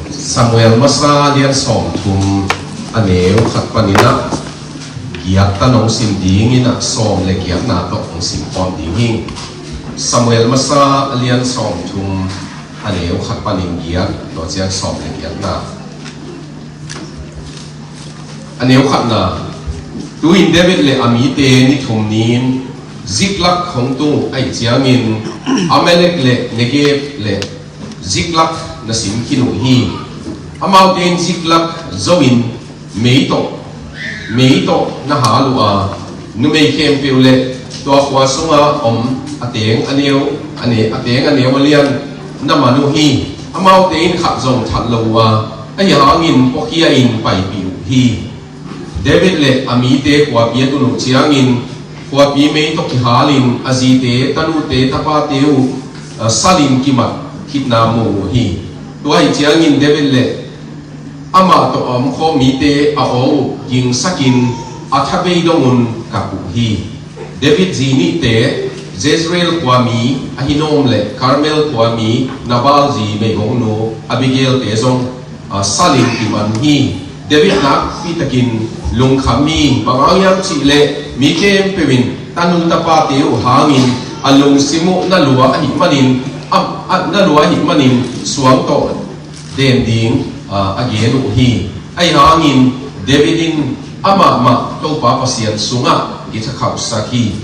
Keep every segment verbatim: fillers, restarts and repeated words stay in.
Samuel masa lian sawmthum, a neu khat panin ah giat tan hong sim dingin ah, sawm le giatna tawh hong sim pawm ding hi. Samuel masa lian sawmthum, a neu khat panin giat, tua ciang sawm le giatna. A neu khatna, tu-in David le a mite ni thum ni-in Ziklag hong tung uh ahih ciangin, Amalek le Negeb le Ziklag na sim khin uh hi. Amaute in Ziklag zo-in mei tawh, mei tawh na hal uh a, numei khempeuh le tua khua sunga om a teng a neu, a ne-, a teng a neu a lian na man uh hi. Amaute in khat zong that lo uh a, ahi hangin puakhia-in paipih uh hi. David le a mite khuapi a tun uh ciangin, khuapi mei tawh kihalin a zite, tanute, tapate uh, a, salin kimat khitna mu uh hi. Tua ahih ciangin David le amah tawh a omkhawm mite a aw uh gingsakin a tha bei dongun kap uh hi. David zi nihte, Jezreel khuami Ahinoam le Karmel khuami Nabal zi meigongnu Abigail-te zong, a, salin kiman hi. David nakpi takin lungkham hi. Bang hang hiam cih leh mi khempeuh in tanu tapate uh hangin a lungsim uh na lua ahih manin, a, a, na lua ahih manin suang tawh den ding, a, a gen uh hi. Ahi hangin David in amah mah Topa Pasian sungah kithakhauhsak hi.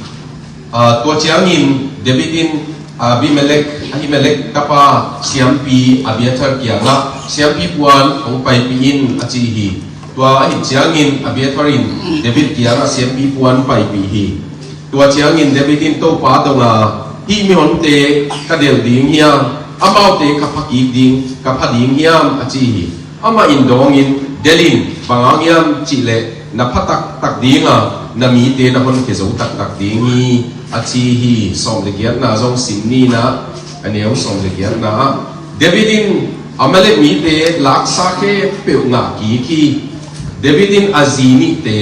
A, tua ciangin David in Abimelek, Ahimelek tapa siampi Abiathar kiangah, "Siampi puan hong paipih in," a ci hi. Tua ahih ciangin Abiathar in David kiangah siampi puan paipih hi. Tua ciangin David in Topa dong a, "Hih mihonte ka delh ding hiam? Amaute ka pha kik ding, ka pha ding hiam?" a ci hi. Amah in dawngin, "Delh in, bang hang hiam cih leh na pha taktak ding a, na mite na honkhia zo taktak ding hi," a ci hi. Sawm le giatna zong sim ni in ah, a neu sawm le giatna ah, David in Amalek mite laksa khempeuh ngah kik hi. David in a zi nihte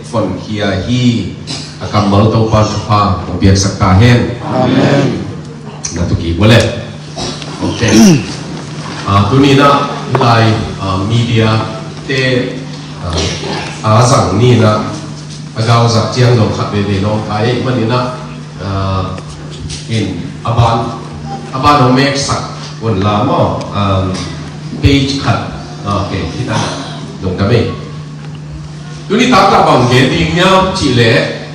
honkhia hi. A kammal Topa thupha hong piaksak ta hen. Amen. Na tu kik uh leh. Ok. Ah, tuni in ah lai, ah, media te, ah, a zang ni in ah, a gau zak ciang zong khat veve nawngkai ahih manin ah, ah, in a ban, a ban hong meksak un la maw, um, page khat. Ah, ok, hih ta. Lungdam ei. Tuni taktak bang gen ding hiam cih leh,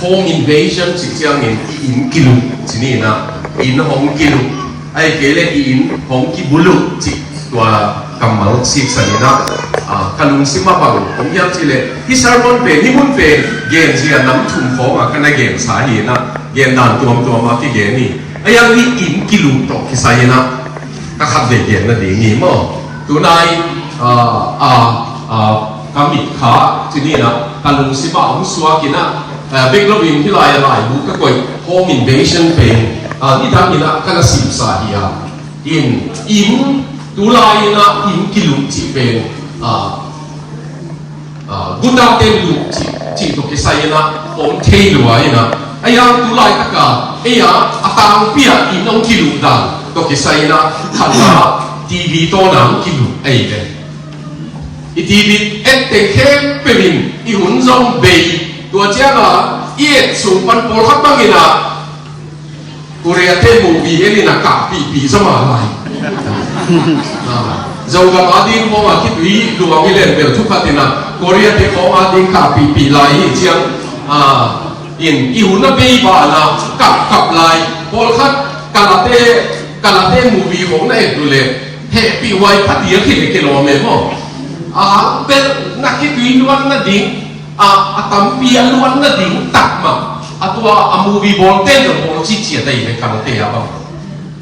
home invasion cih ciangin i inn kiluh ci ni in ah, inn hong kiluh, ahih kei leh i inn hong kibuluh cih tua kammal siksan in ah, ah, ka lungsim ah bang om hiam cih leh, hih sermon pen, hih mun pen genzia nam thum khawng ah ka na gensa hi in ah, gen dan tuamtuam ah kigen hi. Ahi hang hih inn kiluh tawh kisai in ah ka khat vei gen nading hi maw. Tunai, ah, ah, ah, ka mit kha ci ni in ah, ka lungsim ah hong suak in ah, ah, bek lo in hih lai-ah laibu ka koih, home invasion pen, ah, nidang in ah ka na simsa hi a. In, inn, tulai in ah inn kiluh cih pen, ah, ah, gutate luh cih, cih tawh kisai in ah om thei lua in ah. Ahi hang tu laitak a, ei a, a tangpi ah inn hong kiluh dan tawh kisai in ah, khat a T V tawn a hong kiluh ahi ve. I T V etteng khempeuh in i hun zong bei, tua ciang a i et sung pan pawlkhat bang in ah Korea te movie en in ah kahpihpih zom a lai. Ah, Zogam a ding khawng a khitui luang hi len bel thu khat in ah Korea te khawng a ding kahpihpih lai hi ciang, ah, in i hun a bei ban a kapkap lai. Pawlkhat Kalate, Kalate movie khawng na et uh leh hehpih huai pha diak hi leh kilawm e maw. A hang bel na khitui luan nading, a, a tampi a luan nading tak mah, a tua a movie bawlte zong bawl ciciat ahi ve, Kalate a bang.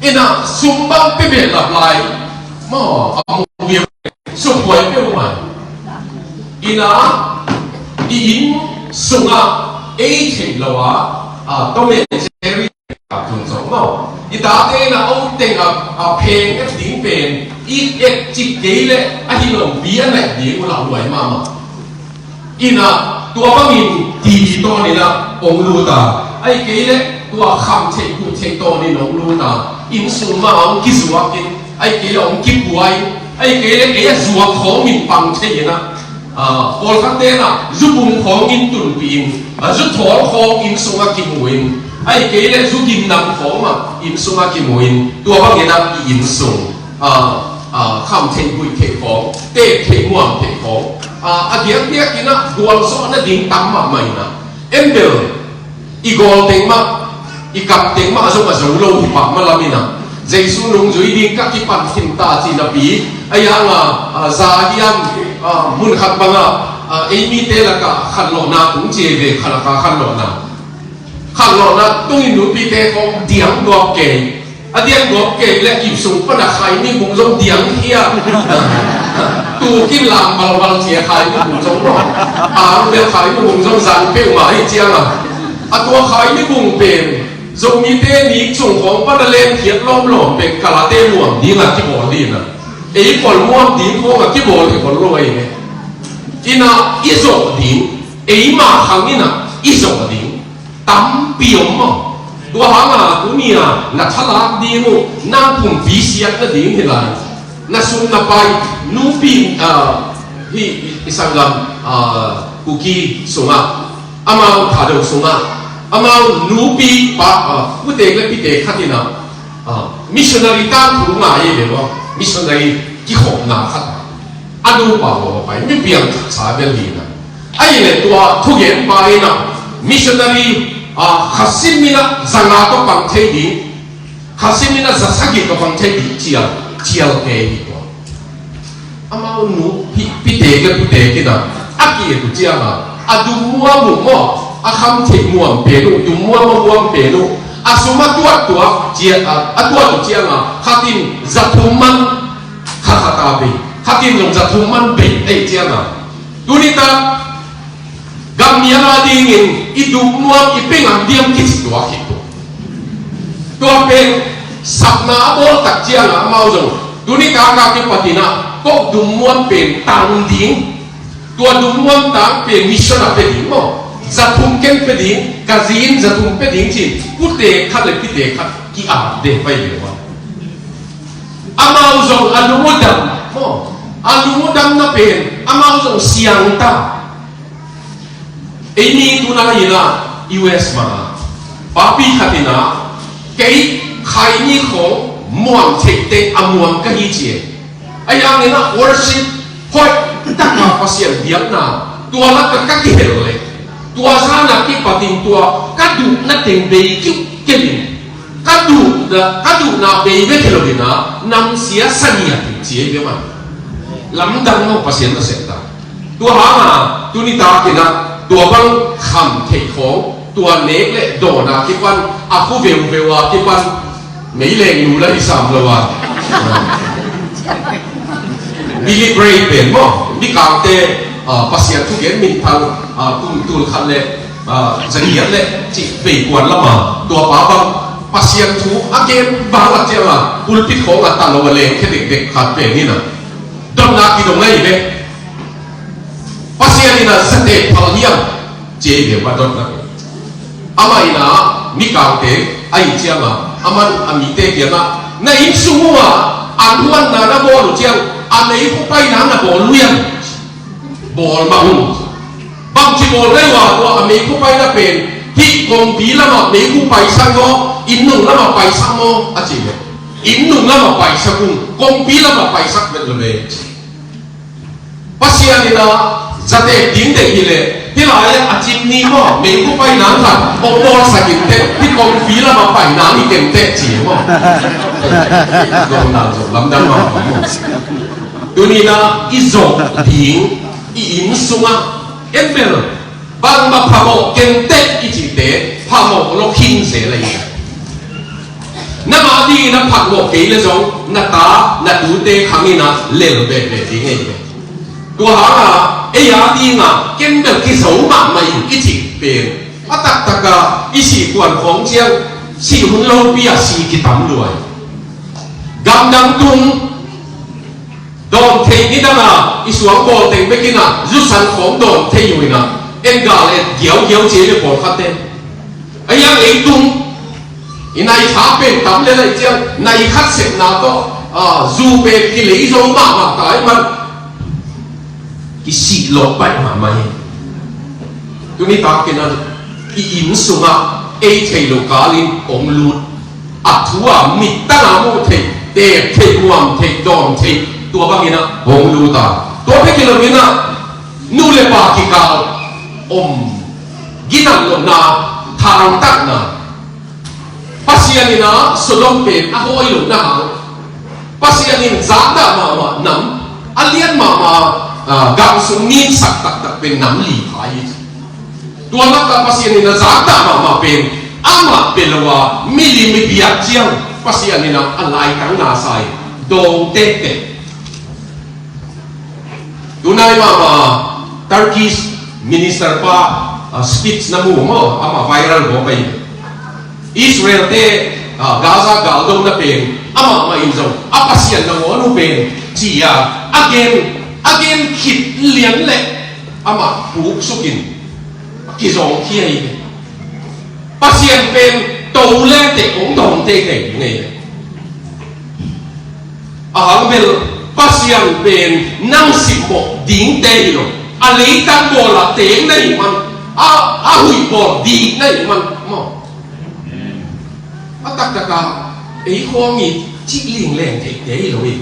In ah sum bang pia behlap lai maw, a movie sum buai peuhmah. In ah i inn sungah ei theih lo a, a, Tom and Jerry a tun zong maw, i tate in ah a om teng a, a pheng et ding pen i et cik kei leh ahi lo pi a naih ding uh lauhuai mahmah. In ah tua bangin T V tawn in ah hong lut a, ahih kei leh tua kham theih guh theih tawn in hong lut a, inn sung mah hong kizuak in, Ahih kei leh hong kibuai, ahih kei leh ei a zuak khawngin pang thei in ah, ah, pawlkhatte in ah zubung khawngin tunpih in, ah, zuthawl khawng inn sungah kimu in, ahih kei leh zugim nam khawng ah inn sungah kimu in, tua bangin ah i inn sung, ah, ah, kham theih buih theih khawng, teek theih muam theih khawng, ah, a diakdiakin ah gualzawh nading tam mahmah in ah, en bel, i gawl teng mah, i kap teng mah a zong a zo lo hi pah mah lam in ah, Jesu nungzui ding ka kipan khin ta ci napi, a yang a, a, za hiam, a, mun khat bang ah, a, ei mite lakah khanlawhna kong ci ve, kha lakah khanlawhna. Khanlawhna tungin nupite khawng diang gawp kei. A diang gawp kei leh ip sung pan a khai ni bung zong diang hiam. Tukin lam balbal ci a khai ni bung zong maw. A bel khai ni bung zong zang peuhmah hi ciang a. A tua khai ni bung pen Zomite nik sung khawng pan a len khiat lawmlawm pen kalate muam ding a kibawl ding a. Ei pawl muam ding khawng a kibawl hi khol lo ahi ve. In ah i zawh ding, ei mah khang in ah i zawh ding tampi om maw. Tua hang a tuni a na thalak ding uh, na pumpi siat nading hi lai. Na sum na pai, nupi, ah, hi, i, i sanggam, ah, Kuki sungah, amau Thado sungah, amau nupi pa, ah, putek le pitek khat in ah, ah, missionary tangthu ngai ei ve maw, missionary kikhopna khat. A nupa maw a pai, mi piang khat sa bel hi na. Ahih leh tua thugen pa in ah, missionary, ah, kha sim in ah, za nga tawh pang thei ding, kha sim in ah za sagih tawh pang thei ding cial, cial te hi tua. Amau nu, pi, pitek le putek in ah, a ki-et uh ciang a, a dum muam uh maw, a kham theih muam pen uh, dum muam a muam pen uh, a sum a tuat tuak ciang a, a tuat uh ciang a, khat in za thum man, kha khat a bei, khat in zong za thum man bei, ei ciang a. Tuni ta, Gammial a dingin i dum muam i pia ngam diam kici tuak hi tua. Tua pen sapna a bawl tak ciang a amau zong tuni tak a kipat in ah kok dum muam pen tang ding. Tua dum muam tang pen mission a pia ding maw. Za thum ken pia ding, ka zin za thum pia ding ci, putek khat le pitek khat ki-at de pai ve ua. Amau zong a lungdam maw. A lungdamna pen amau zong siang ta. Ei mi tuna in ah U S mah papi khat in ah kei khaini khawng muam theih teh a muam ka hi ci e. Ahi hangin ah worship hoih tak a Pasian biakna tua lakah ka kihel leh tua zan a kipat in tua ka duhna teng bei kiuh ken in ka duhna, ka duhna bei bek hi lo in ah namsia sa ngiat in ci e bia mah. Lamdang lo Pasian nasep ta. Tua hang a tuni tak in ah tua bang kham theih khawng, tua nek le dawn a kipan, a khu veuveu a kipan, meileng nu la hi sam lo a. Billy Graham pen maw, Mikangte, ah, Pasian thugen minthang, ah, kum tul khat le, ah, za giat le cih vei kuan lam a, tua pa bang Pasian thu a gen bang a ciang a, pulpit khawng a ta lo a leng khe dekdek khat pen in ah. Dotna kidong ahi ve. Pasian in ah zate phal hiam? Ci ei ve mah dotna. Amah in ah Mikangte ahih ciang a, aman a mite kiangah, na inn sung uh ah an huanna na bawl uh ciang a meikhu paina na bawl uh hiam? Bawl mah un. Bangci bawl na hi uh a, tua a meikhu paina pen hih kongpi lamah meikhu paisak maw, inn nung lamah paisak maw a ci ve. Inn nung lamah paisak un, kongpi lamah paisak vet lo ve. Pasian in ah zatek ding deih hi leh hih lai ah a cim ni maw, meikhu paina khat hong bawlsak in teh, hih kongpi lamah paina hi ken teh ci maw. Lamdang maw. Tuni in ah i zawh ding i inn sungah en bel bangmah phamawh ken teh i cihte phamawh lo khin se lei. Nangmah dingin a phamawh kei le zong na ta na tute khang in ah lel behbeh ding ei ve. Tua hang a ei a ding a ken bel kizo mahmah in i cih pen a taktak a i sih kuan khawng ciang sih hun lopi a si kitam lua hi. Gamdang tung dawn thei nidang a i suang bawl teng bek in ah zusan khawng dawn thei uh in ah en gal et giaugiau ci ei ve pawlkhatte. Ahi hang ei tung i nai tha pen tam le lai ciang nai khat sepna tawh A, zu pen kilei zo mahmah ta ahih man kisihlawh baih mahmah hi. Tuni takin a, i inn sungah ei thei lo kalin hong lut. A thu a mittang a muh theih, teep theih, nuam theih, dawn theih, tua bangin a hong lut a. Tua bek hi loin a, nu le pa kikal om ginat lohna, thangtatna. Pasian in a Sodom pen a hawi lohna hang, Pasian in zakdah mahmah nam, a lian mahmah, a, gam sung ninsak taktak pen nam li pha hi. Tua lakah Pasian in a zakdah mahmah pen amah bia lo a, milim i biak ciang Pasian in a, a laitang na sa hi. Dawng tektek. Tunai mahmah Turkish minister pa, ah, speech na mu maw, amah viral bawl pai. Israel te, ah, Gaza galdona pen amah mah in zong a Pasian nangawn uh pen ci a, a gen, a gen khit lian leh amah puksukin a kizawngkhia hi. Pasian pen to le teh hong dawng teitei ngei le. A hang bel Pasian pen nang simmawh dingte hi lo. A leitang bawl a teng na hih man, a, a huih bawl ding na hih man maw. A taktak a ei khawng i cih lingleng theihte hi lo hi.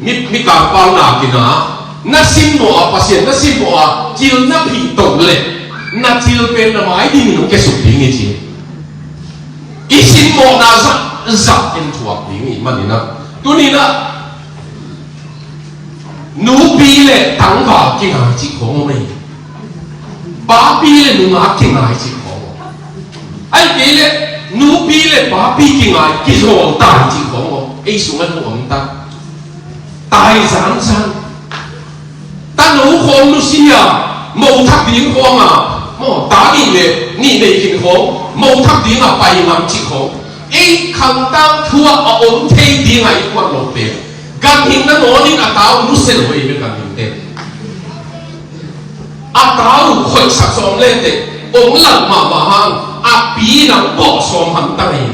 Mi, mi kangpau nakin a, na simmawh a, Pasian na simmawh a, cil na phih toh leh na cil pen na mai dingin hong kiasuk ding hi ci. I simmawhna zahzah en thuak ding hi manin a, tuni-in a, nupi le tangval kingai cih khawng om ei. Papi le nungak kingai cih khawng om. Ahih kei leh nupi le papi kingai, kizawl tai cih khawng om. Ei sungah hong om ta. Tai zanzan. Tanu khawng nusia, mo thak ding khawng a, maw, ta nih le nih nei khin khawng, mo thak ding a pai ngam cih khawng. Ei khangtang thu ah a om thei ding a i kuan lo pen, ganhing nangawn in a ta uh nusia lo ei ve, ganhing te. A ta uh khoihsak sawm le teh, ong lang mahmah hang, a pi in a bawh sawm hamtang ei.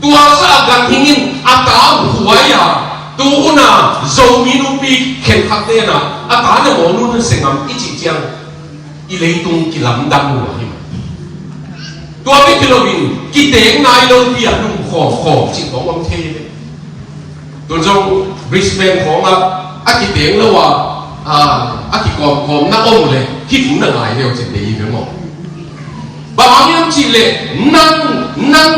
Tua zah a ganhing in a ta uh huai a, tu hun a Zomi nupi khenkhat ten a, a ta nangawn uh nusia ngam i cih ciang, i leitung kilamdang uh ahi mah. Tua bek hi loin, kiteng nai lopi a lum khawmkhawm cih khawng om thei ve. Tun zong Brisbane khawngah a kiteng lo a, a, a kikawmkawmna om leh hih thu na ngai leu cih dei hi ve maw. Bang hang hiam cih leh nang, nang,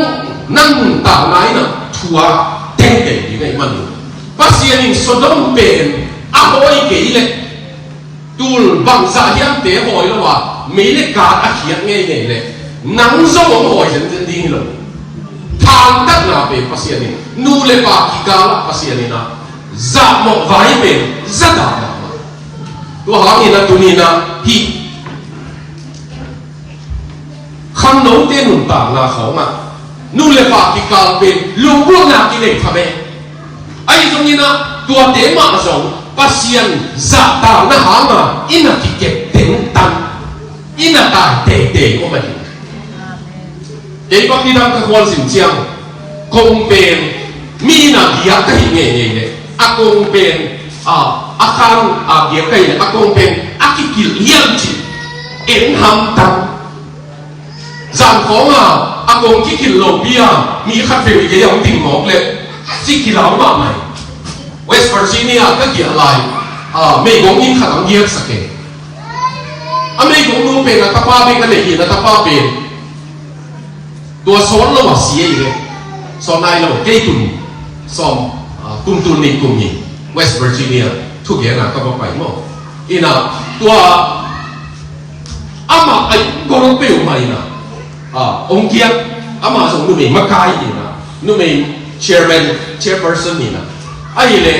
nang nuntakna in a thu a tengteng ding ahih man uh. Pasian in Sodom pen a hawi kei leh, tul bangzah hiamte hawi lo a, mei le kat a khiat ngeingei leh, nang zong hong hawi zenzen ding hi lo. Thangtatna pen Pasian in, nu le pa kikal ah Pasian in a, zahmawh vai pen za dah mahmah. Tua hangin a tuni-in a hih khangnote nuntakna khawngah nu le pa kikal pen lunggulhna kinei kha ve. Ahi zongin a, tuate mah zong Pasian zahtakna hanga i na kikep tengtan, i na tai teitei om ahi. Kei bang nidang ka khualzin ciang, kong pen mi in a giak ka hih ngeingei leh, a kong pen, a, a khang a giak ka hih leh, a kong pen a kikilh hiam cih en hamtang. Zan khawng a, a kong kikilh lopi a, mi khat vei kei a hong ding mawk leh, ci kilau mahmah hi. West Virginia ka kiah lai, a, meigong inn khat hong giaksak e. A meigong nu pen a tapa bek a nei hi, a tapa pen tua sawn lo a si ei ve. Sawn nai lo, kei kum sawm, a, kum tul nih kum hi, West Virginia thugen a ka va pai maw. In a, tua amah a gol peuhmah in a, a, hong giak, amah zong numei makai in a, numei chairman, chairperson in a. Ahih leh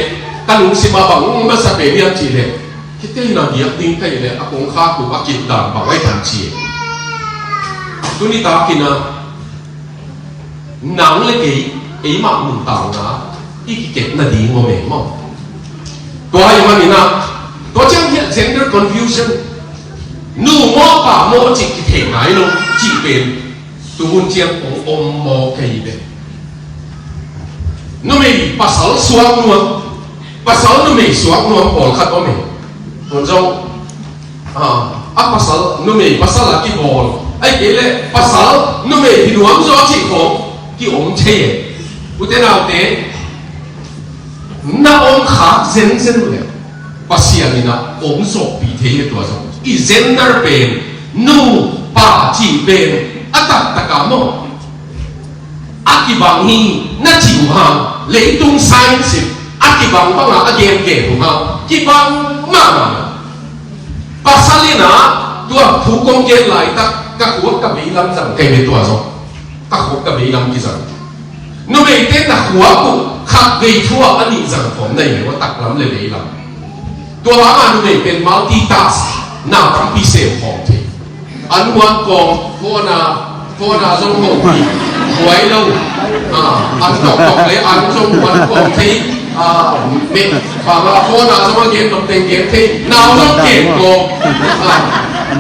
ka lungsim a bang masa pen hiam cih leh, hihte in a giak ding ka hih leh a kongkhak uh a kip dan bang ahi tam ci. Tuni takin a, nang le kei, eimah nuntakna i kikep nading om e maw. Tua ahih manin a, tua ciang hiah gender confusion, nu maw pa maw cih kithei nai lo cih pen tu hun ciang hong om maw kei ve. Numei pasal suak nuam, pasal numei suak nuam pawlkhat om hi. Hun zong, a, a pasal, numei pasal a kibawl, ahih kei leh pasal numei hi nuam zaw cih khawng ki-om thei e. Ute naute, na om khak zenzen uh leh Pasian in a om zawhpih thei e. Tua zong i gender pen, nu, pa cih pen a taktak a maw, a kibang hi na ci uh hang, leitung science in a kibang bangah a gengen uh hang, kibang mahmah. Pasal in a, tua thu kong gen laitak ka khuak ka veilam zang kei ve. Tua zong ka khuak ka veilam kizang. Numeite na khuak uh khat vei thu ah a nih zang khawm na hi ve, a taklam le veilam. Tua hangah numei pen multitask, na tampi sem khawm thei. An huan kawm, phone a, phone a zong hoh hi, buai lo. A, an toktok le an zong huan kawm thei. A, me, bang a phone a zong a gen nop teng gen thei. Nau zong gen kawm. A,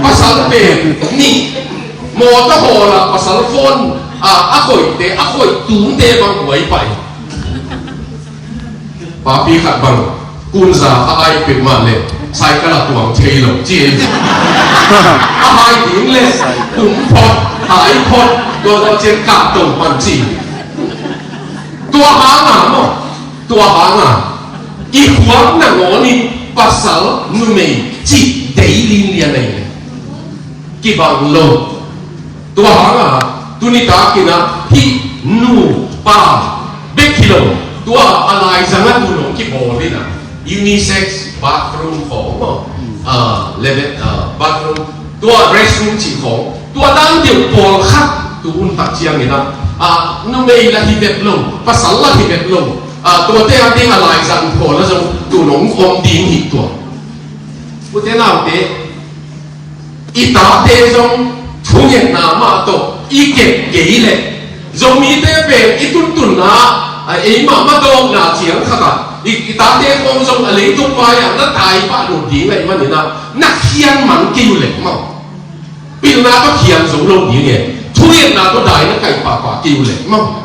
pasal pen nih, mawtaw hawl a pasal phone a, a khoihte, a khoih tunte bang buai pai. Papi khat bang, kunza a ai peuhmah leh cycle a tuang thei lo ci hi. A hai ding leh kum phot, hai phot, tua tua ciang kah to pan ci. Tua hangah maw, tua hangah i khuak nangawn in pasal numei cih dei linlian ahi leh kibang lo. Tua hangah tuni takin a hih nu pa bek hi lo, tua a laizang a tu nong kibawl in a unisex bathroom khawng maw, a, leve-, a, bathroom, tua restroom cih khawng, tua dan deuh pawlkhat tu hun tak ciangin a, a, numei la hi bek lo, pasal la hi bek lo, a, tuate a ding a laizang pawl a zong tu nong om ding hi tua. Ute naute, i tate zong thungetna mah tawh i kep kei leh, Zomite pen i tuntunna, a, eimah madawkna ciang khat ah i, i tate khawng zong a leitung vai-ah na tai pah lut ding ahih manin a, na khian mang kei uh leh maw, pilna tawh khian zo lo ding e, thungetna tawh dai na kaih pahpah kei uh leh maw,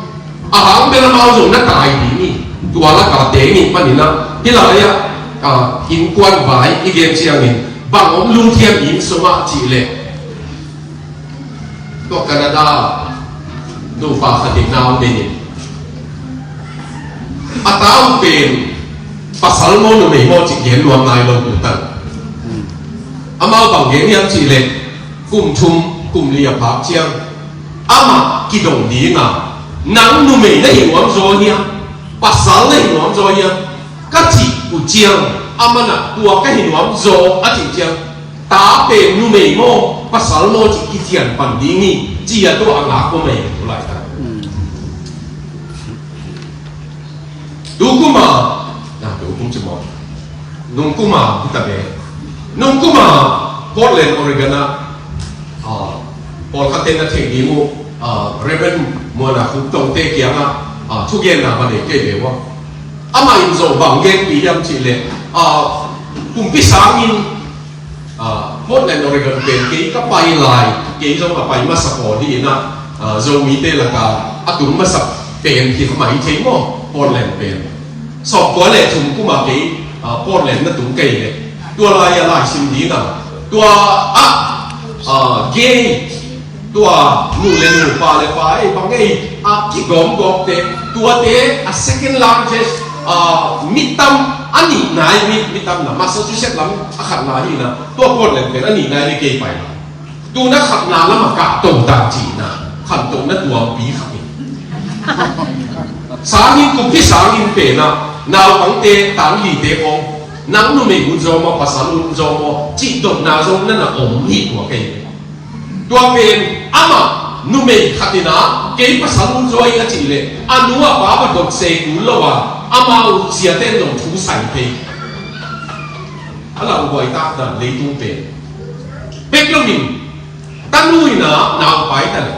a hang bel amau zong na tai ding hi. Tua lakah teng ahih manin a, hih lai-ah, a, innkuan vai i gen ciangin bang om lungthiam inn sungah cih leh, tua Canada nupa khat in nau nei in, a ta uh pen pasal maw numei maw cih gen nuam nai lo uh tan. Amau bang gen hiam cih leh, kum thum kum li a phak ciang amah kidong ding a, nang numei na hi nuam zaw hiam, pasal na hi nuam zaw hiam, ka cih uh ciang, aman a tua ka hi nuam zaw a cih ciang, ta pen numei maw pasal maw cih kician pan ding hi ci-a tua a ngak uh mei uh laitak. Tu kum a, na, tu kum ci maw, nung kum a hi ta ve. Nung kum a Portland, Oregon ah, a, pawlkhatte na theih ding uh, a, Reverend Muana Khup Tongte kiangah, a, thugenna va nei kei ve ua. Amah in zong bang genpih hiam cih leh, a, kumpi sangin, a, Portland, Oregon pen kei ka pai lai, kei zong a pai masa pawl hi in a, a, Zomite lakah a tung masa pen hi kha mah hi thei maw, Portland pen. Sawmkua le thum kum a kei, a, Portland na tung kei leh, tua lai-a lai sim ding a, tua ah, a, gay, tua nu le nu, pa le pa, ei, bang ei, a kigawmgawmte, tuate a second largest, a, mitam a nihna hi, mi, mitam na Massachusetts lam a khatna hi na, tua Portland pen a nihna hi kei pai na. Tu na khatna lam a kah to ta cihna, khantohna tuampi khat hi. Sangin, kumpi sangin pen a, naupangte, tanglite khawng, nang numei hun zaw maw, pasal hun zaw maw, cih dotna zong na na om hi tua kei. Tua pen amah numei khat in a, kei pasal hun zaw hi a cih leh, a nu a pa va dot se kul lo a, amau siate in zong thu sai thei. A lauhuai tak dan leitung pen. Bek lo in, tanu in a naupai ta leh,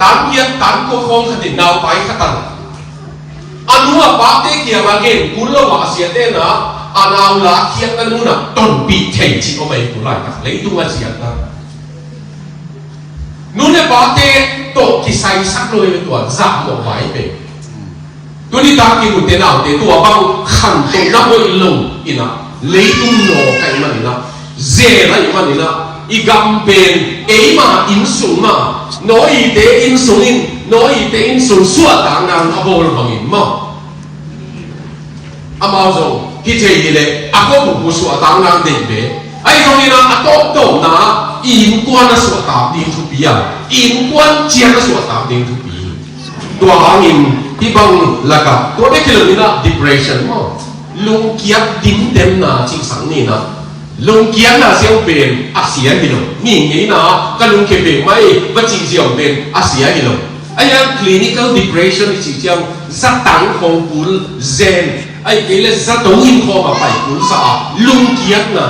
tanpiak tankua khawng khat in naupai khat ta leh, a nu a pate kiangah gen kul lo a, a siate in a, a nau lakkhiatna mun ah tonpih thei cih om ei tu laitak, leitung a siatna. Nu le pate tawh kisaisak lo hi tua zahmawh vai pen. Takin ute naute tua bang khantohna hoih lo in ah, leitung nawk ahih manin ah, zel ahih manin ah, i gam pen eima innsung mah, Noah-te innsung in, Noah-te innsung suahtakna a bawl bangin maw, amau zong hih thei hileh a khuabup uh suahtakna deih ve. Ahi zongin ah, a tawptawpna ah i innkuan a suahtak ding thupi a, i innkuan ciang a suahtak ding thupi. Tua hangin hih bang lakah tua bek hi lo in ah, depression maw, lungkiat dimdemna cihsak ni in ah, lungkiatna siang pen a sia hi lo. Mi ngeina ka lungkia peuhmah ei va cih ziau pen a sia hi lo. Ahi hang clinical depression i cih ciang zatang khawng kul zen, ahih kei leh zato inn khawng a pai kulsa a lungkiatna,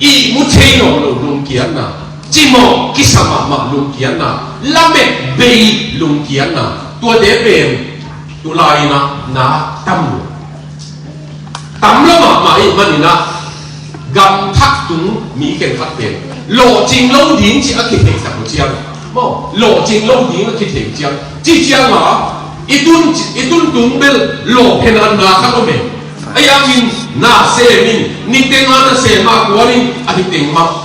ihmu thei nawn lo lungkiatna, cimawh kisa mahmah lungkiatna, lamet bei lungkiatna, tuate pen tulai in ah na tam lo. Tam lo mahmah ahih manin ah, gam thak tung mi khenkhat pen lawhcing lo ding cih a kitheisak uh ciang maw, lawhcing lo ding a kithei ciang, cih ciang a, i tun, i tun tung bel lawh phenatna khat om e. Ahi hangin na sem in, niteng a na sem a kuan in, a niteng mah.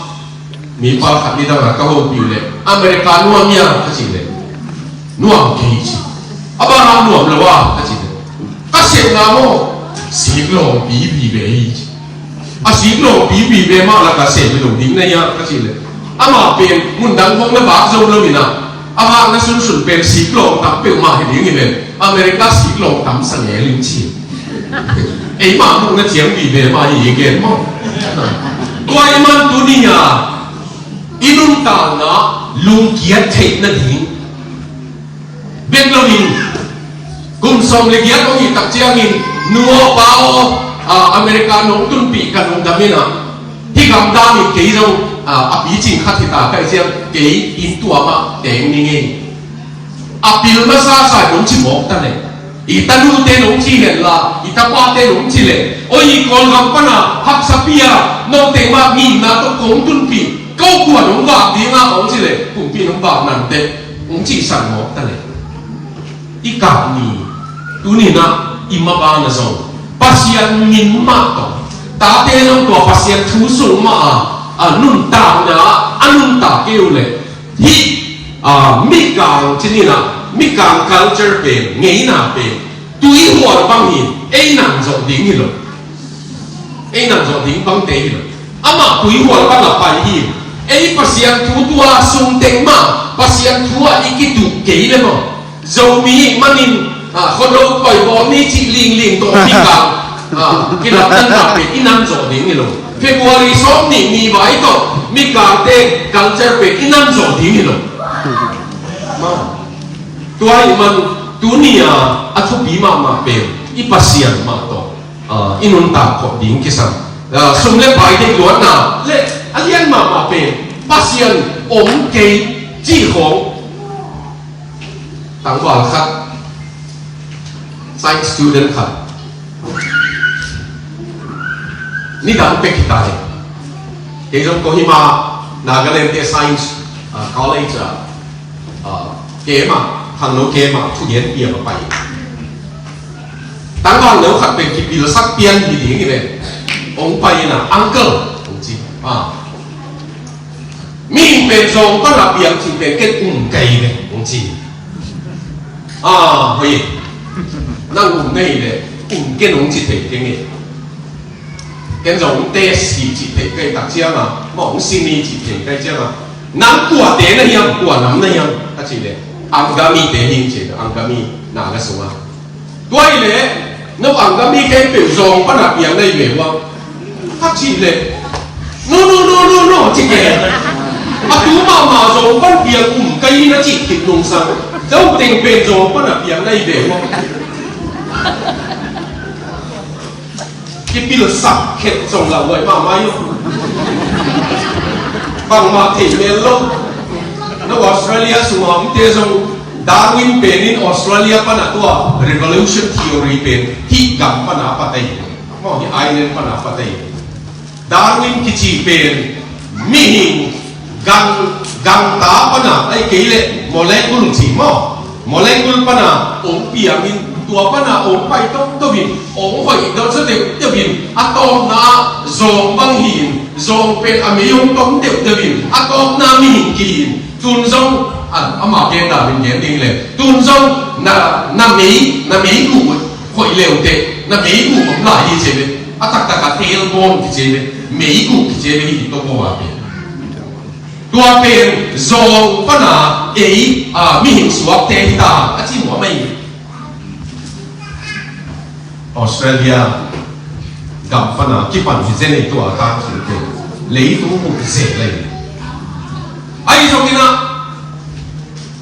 Mipa khat nidang a ka hopih uh leh, America nuam hia ka cih leh, nuam kei ci. A bang hang nuam lo a ka cih leh, ka sepna maw, siklawng pipi ve hi ci. A siklawng pipi ve mah lakah sem hi lo ding na hia ka cih leh, amah pen mundang khawng na vak zo lo in ah, a vakna sunsun pen siklawng tam peuhmah hi ding hi ven, America siklawng tam sa ngel in ci. Eimah muhna ciang vive mah hi i gen maw. Tua ahih man tuni a i nuntakna lungkiat theih nading bek lo in, kum sawm le giat hong hih tak ciangin, nu aw pa aw, a, America nong tunpih ka lungdam in ah, hih gamdang in kei zong, a, a picing khat hi ta ka hih ciang kei inn tua mah teng ning ei. A pil masa sa nong ci mawk ta leh, i tanute nong ci hen la, i tapate nong ci leh, oi, i Kawlgam pana haksa pi a, note mah ngimna tawh kong tunpih, ko kua nong vak ding a hong ci leh, kumpi nong vak nante, hong cihsan mawk ta leh. I kah ni, tuni in ah i mabana zong Pasian min mah tawh, tate zong tua Pasian thu sung mah a, a nuntakna a nuntak kei uh leh, hih, a, Mikang ci ni in ah, Mikang culture pen, ngeina pen, tuihual bang hi, ei nang zawh ding hi lo. Ei nang zawh ding bangte hi lo. Amah tuihual bang a pai hi. Ei Pasian thu tua sung teng mah, Pasian thu ah i kituk kei le maw. Zomi manin, a, khualo koi bawl ni cih lingling tawh Mikang, a, kilapdanna pen i nang zawh ding hi lo. February sawm nih ni vai tawh Mikangte culture pen i nang zawh ding hi lo. Maw. Tua ahih man tuni a, a thupi mahmah pen i Pasian mah tawh, a, i nuntak khawh ding kisam. A, sum le pai deih luatna le a lian mahmah pen Pasian om kei cih khawng. Tangval khat, science student khat, nidang pek hi ta hi. Kei zong Kohima Nagaland te science, a, college a, a, kema, khangno kema thugen piang a pai. Tangval no khat pen kipilsak pian hi ding hi ven. Hong pai in a, uncle, hong ci. A. Mihing pen zawng pana piang cih pen ken um kei ven, hong ci. A, hoi. Nang um na hi leh, um ken hong ci thei keng e. Ken zong test hi cih theih ka hih tak ciang a, mah hong sin hi cih theih ka hih ciang a, nang kuate na hiam, kua nam na hiam, ka cih leh, Angami te hi ci, Angami Naga sungah. Tua hi leh, no Angami khempeuh zawng pana piang na hi ve ua, ka cih leh, no, no, no, no, no, ci ke. A tu mahmah zawng pan piang um ka hi na cih khit nungsang, zo teng pen zawng pana piang na hi ve ua. Kipilsak khet zong lauhuai mahmah hi. Bangmah thei mel lo. Na Australia sungah omte zong Darwin pen in Australia pana tua revolution theory pen hih gam pana a patei. Maw, hih island pana a patei. Darwin kici pen mihing gang, gangta pana, ahih kei leh molecule ci maw. Molecule pana ong piangin Tua pana hong pai tongtong in, hong hoih dot zaw deuhdeuh in, a tawpna zawng bang hi in, zawng pen a mei hong tom deuhdeuh in, a tawpna mihing kihi in, tun zong, a, ama gen dan in gen ding le, tun zong na, na mei, na mei gu hoih leuteh, na mei gu om lai hi ci ve, a taktak a tailbone kici ve, mei gu kici ve hi tawh ko a pen. Tua pen zawng pana ei, a, mihing suakte hi ta, a ci muam ahi. Australia gam pana kipan hi zen ei tua a tang sung te. Leitung buk zel ei. Ahi zongin ah,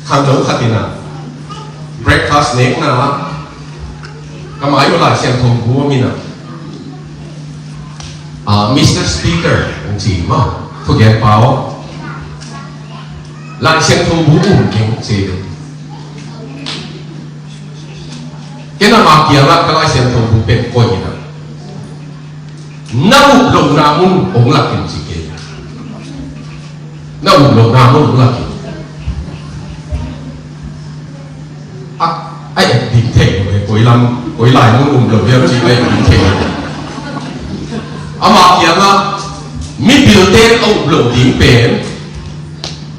khangno khat in ah, breakfast nekna ah, ka mai uh Lai Siangtho bu om in ah, ah, Mister Speaker, hong ci maw, thugenpa aw. Lai Siangtho bu um keng ci. Ken ama kiangah ka Lai Siangtho bu pen koih in ah, na up lohna mun hong lak in ci kei. Na up lohna mun hong lak in. A, a et ding thei lo e, koi lam, koi lai mun um lo hiam ci a et ding thei lo. Ama kiangah mipilte a up lo ding pen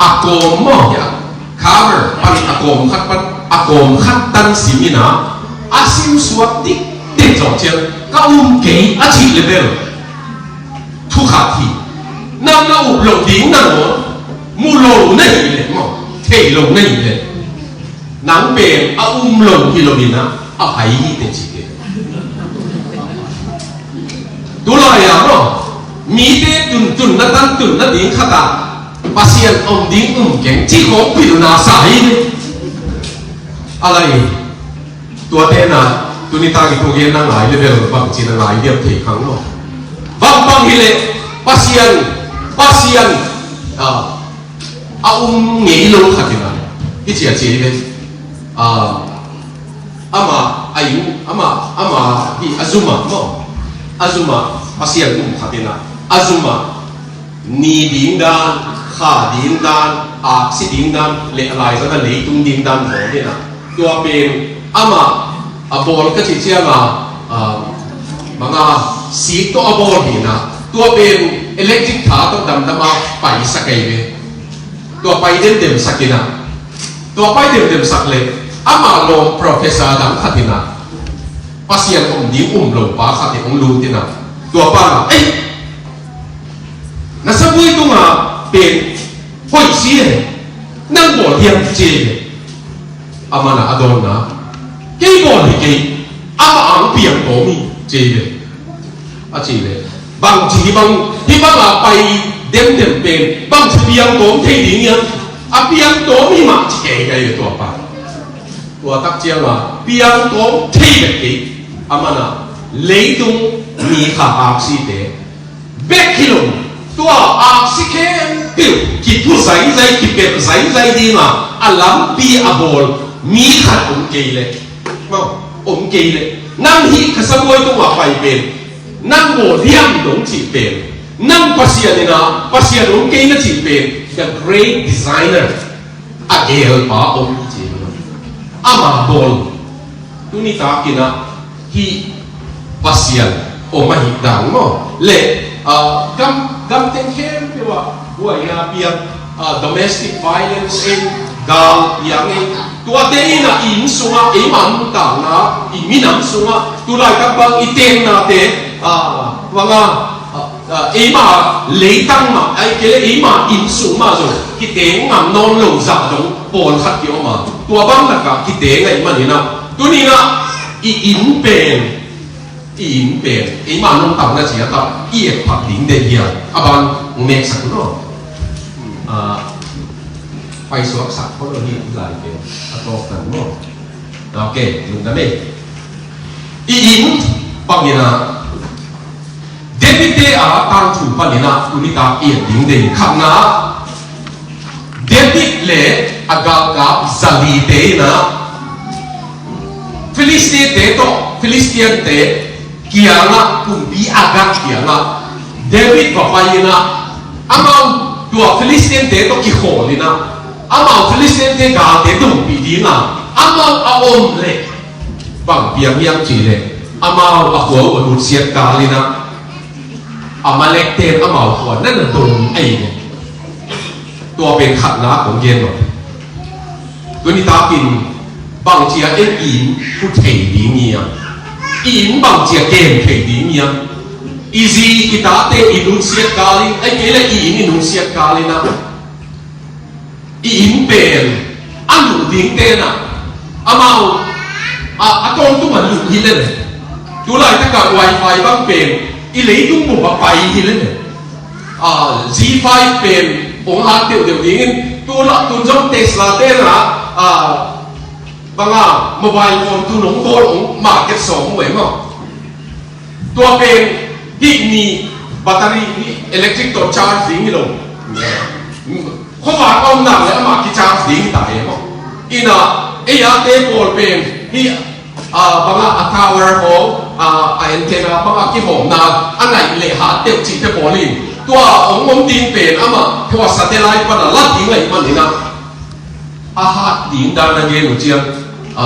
a kawm maw hiam, cover pan a kawm khat pan, a kawm khat tan sim in ah, a simsuak dikdik zawh ciang ka um kei a cih le bel thu khat hi. Nang na up loh ding nangawn mu lo na hih leh maw, thei lo na hih leh, nang pen a um lo hi lo in ah, a hai hi teh ci teh. Tulai ah maw, mite tuntun na tan tun nading khat ah Pasian om ding um keng ci khawng pilna sa hi. A lai, tuate na, tuni tak i thugen na ngai le bel bang ci na ngai diam thei khang maw. Bang bang hi leh Pasian, Pasian, ah, a um ngei lo khat in ah, i ci a ci hi ve. Ah, ama, a yu, ama, ama hi a zum ah maw. A zum ah Pasian um khat in ah, a zum ah ni ding dan, kha ding dan, aksi ding dan, le a laizang a leitung ding dan bawl in ah. Tua pen amah a bawl ka cih ciang a, ah, bang a sik tawh a bawl hi in ah. Tua pen electric tha tawh damdam a paisak ahi ve. Tua pai demdem sak in ah. Tua pai demdem sak le amah lawm professor dang khat in ah, Pasian om ding um lo pa khat in hong lut in ah. Tua pa in ah, ei, na sabuai tungah pen hoih si e, nang bawl hiam ci e. Amah in ah a dawnna, kei bawl hi kei, amah ang piang tawm hi ci e. A ci le, bang ci hi bang, hi bang a pai demdem pen bang ci piang tawm thei ding hiam? A piang tawm hi mah ci kei kei tua pa. Tua tak ciang a piang tawm thei bek kei. Amah in ah leitung mi kha aksite bek hi lo, tua aksi khempeuh kiphu zaizai, kipelh zaizai ding a, a lampi a bawl mi khat om kei leh, maw, om kei leh, nang hih ka sabuai tungah pai pen, nang bawl hiam dong cih pen, nang Pasian in ah, Pasian om kei na cih pen, the great designer, a gelpa om hi ci. Amah bawl. Tuni tak in ah hih Pasian om ahih dan maw. Le, ah, gam, gam teng khempeuh ah buaina piang, ah, domestic violence in, gal piang in, tuate in ah i inn sungah, eima nuntakna, i minam sungah, tulaitak bang i teenate, ah, bang a, ah, Ah, eima leitang mah, ahih kei leh eima inn sung mah zong kiteng ngam nawn lo zah dong pawlkhat kiom a, tua bang lakah kiteng ahih manin ah, tuni-in ah i inn pen, i inn pen eima nuntakna ciat ah i et phak ding deih hiam? A ban hong neksak un aw. Ah, paisuaksak khol lo hi, i lai pen a tawpna maw. Ok, lungdam ei. I inn bangin ah David te a tangthu panin ah tuni-in ah i et ding deih. Khatna, David le a galkap zalite in ah Filistin-te tawh, Filistin-te kiangah, kumpi Agag kiangah David va pai in ah, amau tua Filistin-te tawh kikhawl in ah, amau Filistin-te galte dompih ding a amau a om leh Bang piang hiam cih leh amau a khua uh a nusiat kal in ah, Amalekte in amau khua na na dong ahi ve. Tua pen khatna kong gen lo. Tuni takin bangci a en i inn hu thei ding hiam? I inn bangci a kem thei ding hiam? I zi i tate i nusiat kal in, ahih kei leh i inn i nusiat kal in ah, i inn pen a luh dingte in ah amau a, a tawntung a luh hi lel e. Tulaitak a wifi bang pen i leitung bup ah pai hi lel e. A, G five pen hong hat deuhdeuh dingin tulai tun zong Tesla te in ah, a, bang a mobile phone tun hong bawl, hong market sawm uh e maw. Tua pen hih ni battery, hih electric tawh charge ding hi lo. Khuavak a om nak leh amah ki-charge ding hi ta e maw. In ah, ei a te pawl pen hih, a, bang a, a tower haw, a, a antenna bang a kihawmna a ngaih leh hat deuh cihte pawl in, tua hong om ding pen amah tua satellite pan a la ding ahih manin ah, a hat ding dan a gen uh ciang, a,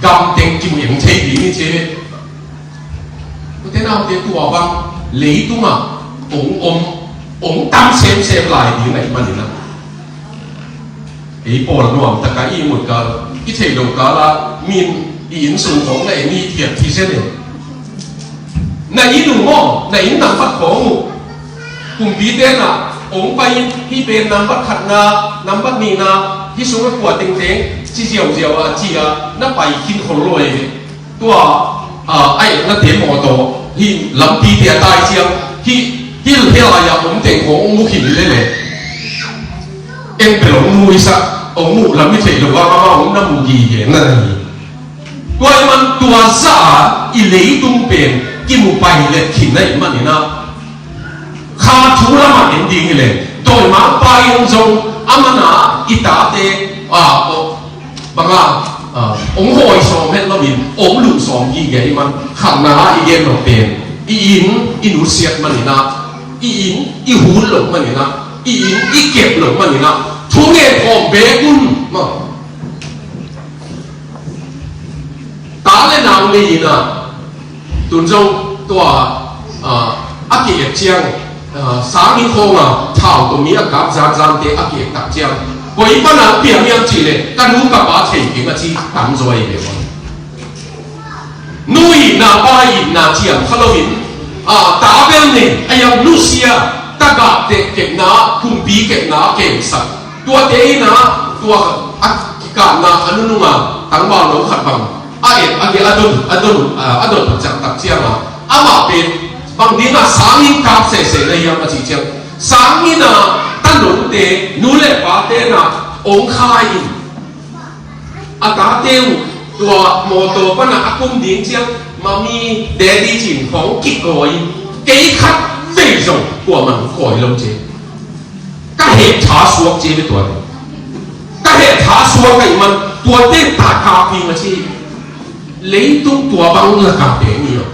gam teng kimu eng thei ding hi ci. Ute naute, tua bang leitungah hong om, hong tam semsem lai ding ahih manin ah, ei pawl nuamtak a i mut kal, i theih loh kal ah, min i inn sung khawng na en i thiat hi zen e. Na inn uh maw, na inn nambat khawng uh, kumpite in ah hong pai in, hih pen nambat khatna, nambat nihna, hih sungah kua tengteng ci ziauziau a ci a, na pai khin khol lo e. Tua, a, a etnate mawtaw hih lampite a tai ciang, hih, hih hel lai-ah om teng khawng hong mu khin lel e. En bel hong mu i sak, hong muh lam i theih loh a, amau hong na mu gige na hi. Tua ahih man tua zah a i leitung pen kimu pai let khin na ahih manin ah, kha thu lamah en ding hi leh, dawimangpa in zong a man a i tate, a, aw, bang a, a, hong hawi sawm het loin hong luh sawm gige ahih man, khatna a i gen nop pen, i inn i nusiat manin ah, i inn i hun loh manin ah, i inn i kep loh manin ah, thungen khawm beek un maw. Ta le nau nei in ah, tun zong tua, a, a ki-et ciang, a, sang inn khawng a thau tawh mi a kap zatzante a ki-et tak ciang, koi pan a piang hiam cih leh ka nu ka pa thei keng a ci tamzaw ahi ve ua. Nu itna pa itna ciam kha loin, a, ta bel nei, a hiam nusia, tagah teh kepna, kumpi kepna kemsak. Tuate in ah, tua a kikapna a nunung a tangval no khat bang a et, a, a don, a don, a, a don takciang takciang a, amah pen bang ding a sang inn kap sese na hiam a cih ciang, sang inn a tanute, nu le pate in ah hong khai in, a tate uh tua mawtaw pan a a kum ding ciang, "Mami, Daddy," ci-in hong kikawi in, kei khat vei zong kuaman hong kawi lo ci. Ka heh tha suak ci ve tua. Ka heh tha suak ahih man tuate ta kap ding a ci. Leitung tua bang lak a peng hi lo.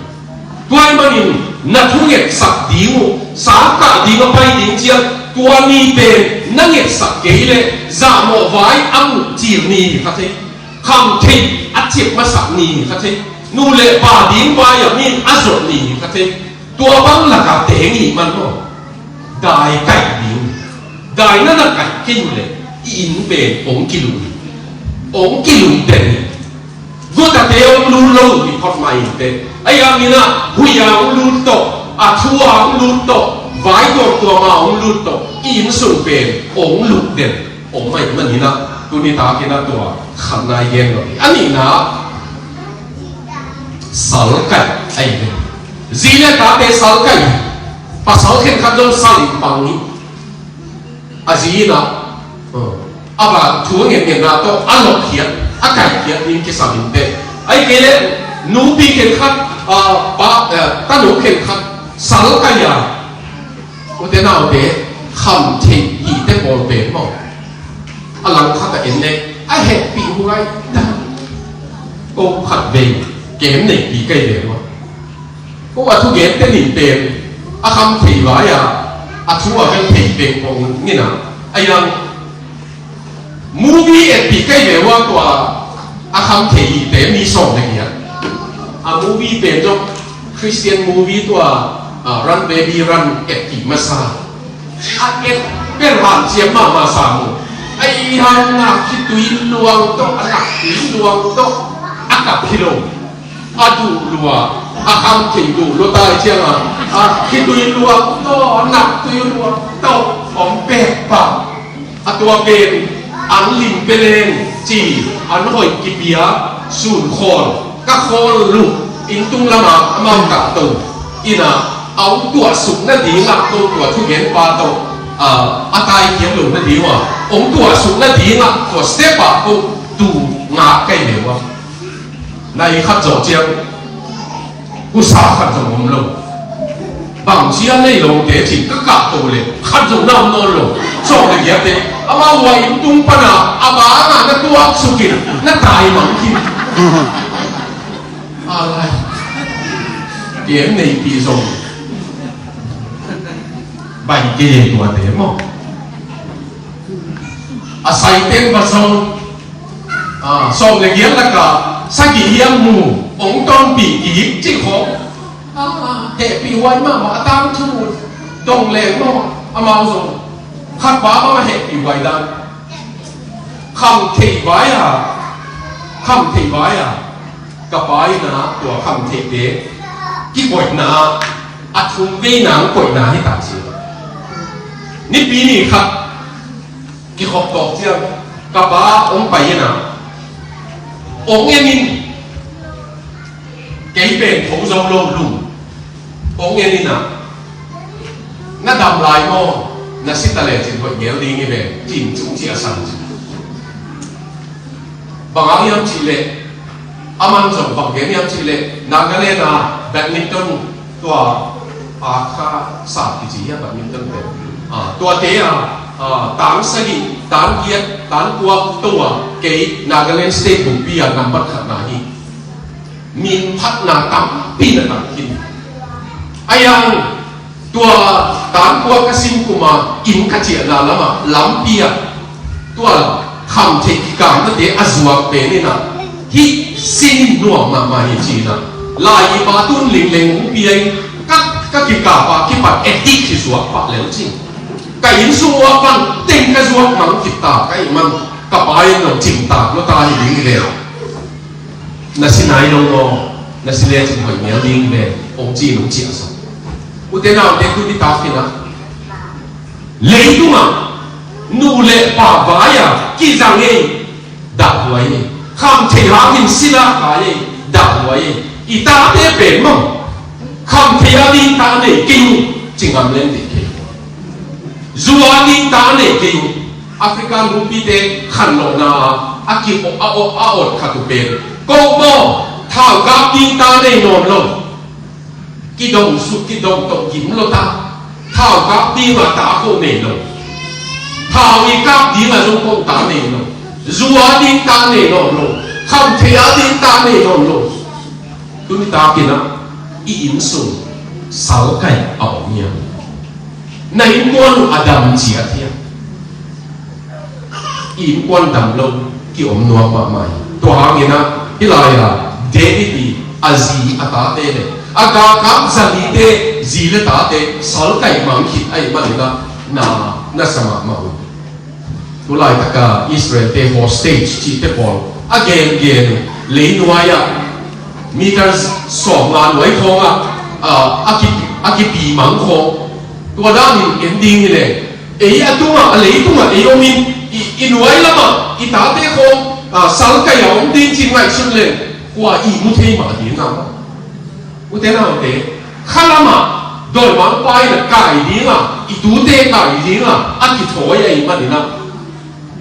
Tua ahih manin na thungetsak ding uh, sangkah ding a pai ding ciang, tua ni pen na ngetsak kei leh zahmawh vai a muh cil ni hi kha thei. Kham theih a ciap masak ni hi kha thei. Nu le pa ding vai a min a zot ni hi kha thei. Tua bang lak a teng hi man maw. Dai kaih ding. Dai na na kaih kei uh leh i inn pen hong kilum hi. Hong kilum den hi. Gutate hong lut lo hi phot mah inteh. A hiang in ah huih a hong lut tawh, a thu a hong lut tawh, vai tuamtuam a hong lut tawh, i inn sung pen hong lut den om ahih manin ah, tuni takin ah tua khatna i gen lo hi. A nihna, salkaih ahi ve. Zi le tate salkaih. Pasal khenkhat zong sal in pang hi. A zi in ah, a va thu a ngetngetna tawh a lokkhiat, a kaikhiat ding kisam inteh. Ahih kei leh nupi khenkhat, a, pa, a, tanu khenkhat salkaih a, ute naute, kham theih hihte pawl pen maw, a langkhat a en leh a hehpih huai dan. Ko khat vei kem neihpih kei ve maw. Ko a thugente nih pen a kham thei vai a, a thu a vel thei peng pong nginah, a hiang movie etpih kei ve ua, tua a kham thei hihte mi sawm le giat. Movie pen zong Christian movie tua, ah, Run Baby Run et ti masa. A et pen hanciam mahmah sa mu. A i hang nak khitui luang tawh, a nak tui luang tawh, a kap hi lo. A duh lua, a kham thei duh lua tai ciang a, a khitui luang tawh, a nak tui luang tawh, om pek pah. A tua pen an lim pe leng ci, an hoih kipia, sun khawl, ka khawl luh, inn tung lamah amau kahto, inn ah a hong tuahsuk nadingah ko tua thugenpa tawh, ah, a taikiam loh nading uh ah, hong tuahsuk nadingah tua step ah ko tu ngak kai leu ah. Nai khat zawh ciang, kusa khat zong om lo. Bang sia nei lo te cin ka kah to le, khat zong na om nawn lo. Sawm le giat te, amau hua inn tung pana, a banga na tuak sukin, na tai mang khin. Alai. Kem nei pi zong. Bai ke ye tua te maw. A sai ten va zong. Ah, sawm le giat lakah sagih hiam mu, hong tonpih kik cih khawng. Ah, hehpih huai mahmah a tangthu dong leng maw, amau zong khat pa bang a hehpih huai dan. Kham theih vai a, kham theih vai a, ka pa in ah tua kham theihte kikoihna ah a thum veina hong koihna hi ta ci. Nipi ni khat kikhop tawk ciang ka pa hong pai in ah, hong en in, kei pen tho zo lo lum, hong en in ah, na dam lai maw, na si ta lecin hoih ngel ding hi ve, cin cung ci a san ci. Bang hang hiam cih leh, aman zong bang gen hiam cih leh, Nagaland ah badminton tua, a kha sa kici hia badminton pen. Ah, tuate ah, ah, tang sagih, tang giat, tang kua to ah, kei Nagaland State bungpi ah nambat khatna hi. Min phatna tampi na tang khin. A yang tua tangkua ka sim kuma inn ka ciahna lamah lampi ah tua khamtheih kikamnate a zuak pen in ah hih sin in nuam mahmah hi ci in ah, lai i pa tun lingleng hong pia in ka, ka kikap a kipat addict hi zuak pah lel ci. Ka inn sung uah pan teng ka zuak mang khit ta ka ih man ka pa in nong cing ta lua ta hi ding hi ve. Na si nai lo maw, na si lecin hoih ngel ding ve, hong ci in hong ciah sa. Ute naute tu nitak in ah, leitungah nu le pa vai-a kizang ei, dahhuai ei. Khamtheih hangin sila kai ei, dahhuai ei. I tate pen maw, khamtheih a ding ta nei kei uh, ci ngam leng ding kei. Zu a ding ta nei kei uh. Africa nupite khanlawhna a ki a awh a awh khat uh pen, ko maw, thaukap ding ta nei nawn lo. Kidong suk kidong tawh gim lo ta. Thaukap ding a ta ko nei lo. Thau i kap ding a zong ko ta nei lo. Zu a ding ta nei nawn lo. Khamtheih a ding ta nei nawn lo. Tuni takin ah i inn sung salkai a om hiam? Na innkuan uh a dam ciat hiam? I innkuan dam lo ki om nuam mahmah hi. Tua hangin ah hih lai-ah David i a zi a tate le a galkap zalite zi le tate salkai mang khit ahih manin ah na, na sa mahmah uh. Tulaitaka Israel-te hostage cihte pawl a gengen uh, leinuai-ah meter sawmnga nuai khawngah, ah, a ki, a kipi mang khawng. Tua danin en ding hileh ei a tungah, a leitungah ei omin i, i nuai lamah i tate khawng, ah, salkai a om ding cih ngaihsun leh kua i mu thei mah ding a maw? Ute naute, khalamah dawimangpa in a kai dingah, i tute kai dingah a kithawi ahih manin ah,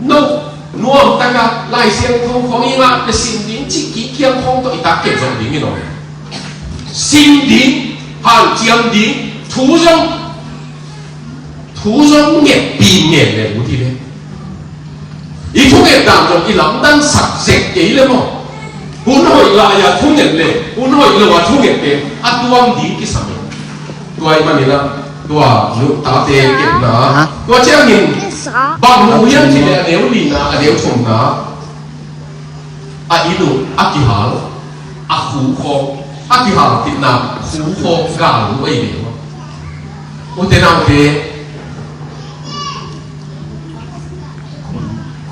no, nuamtaka Lai Siangtho khawng i ngah le sim ding cih kik kiang khawng tawh i tak kep zawh ding hi lo. Sim ding, hanciam ding, thu zong thu zong ngetpi nget le ut hi ve. I thunget dan zong i lamdang sak zek kei le maw. Hun hoih lai-a thunget le hun hoih lo-a thunget pen a tuam ding kisam e. Tua ahih manin ah tua nu tate kepna, tua ciangin bang nu hiam cih leh a neu lina, a neu thumna, a inn uh a kihal, a khu khawng, a kihalkitna khu khawk gal uh ahi ve maw. Ute naute,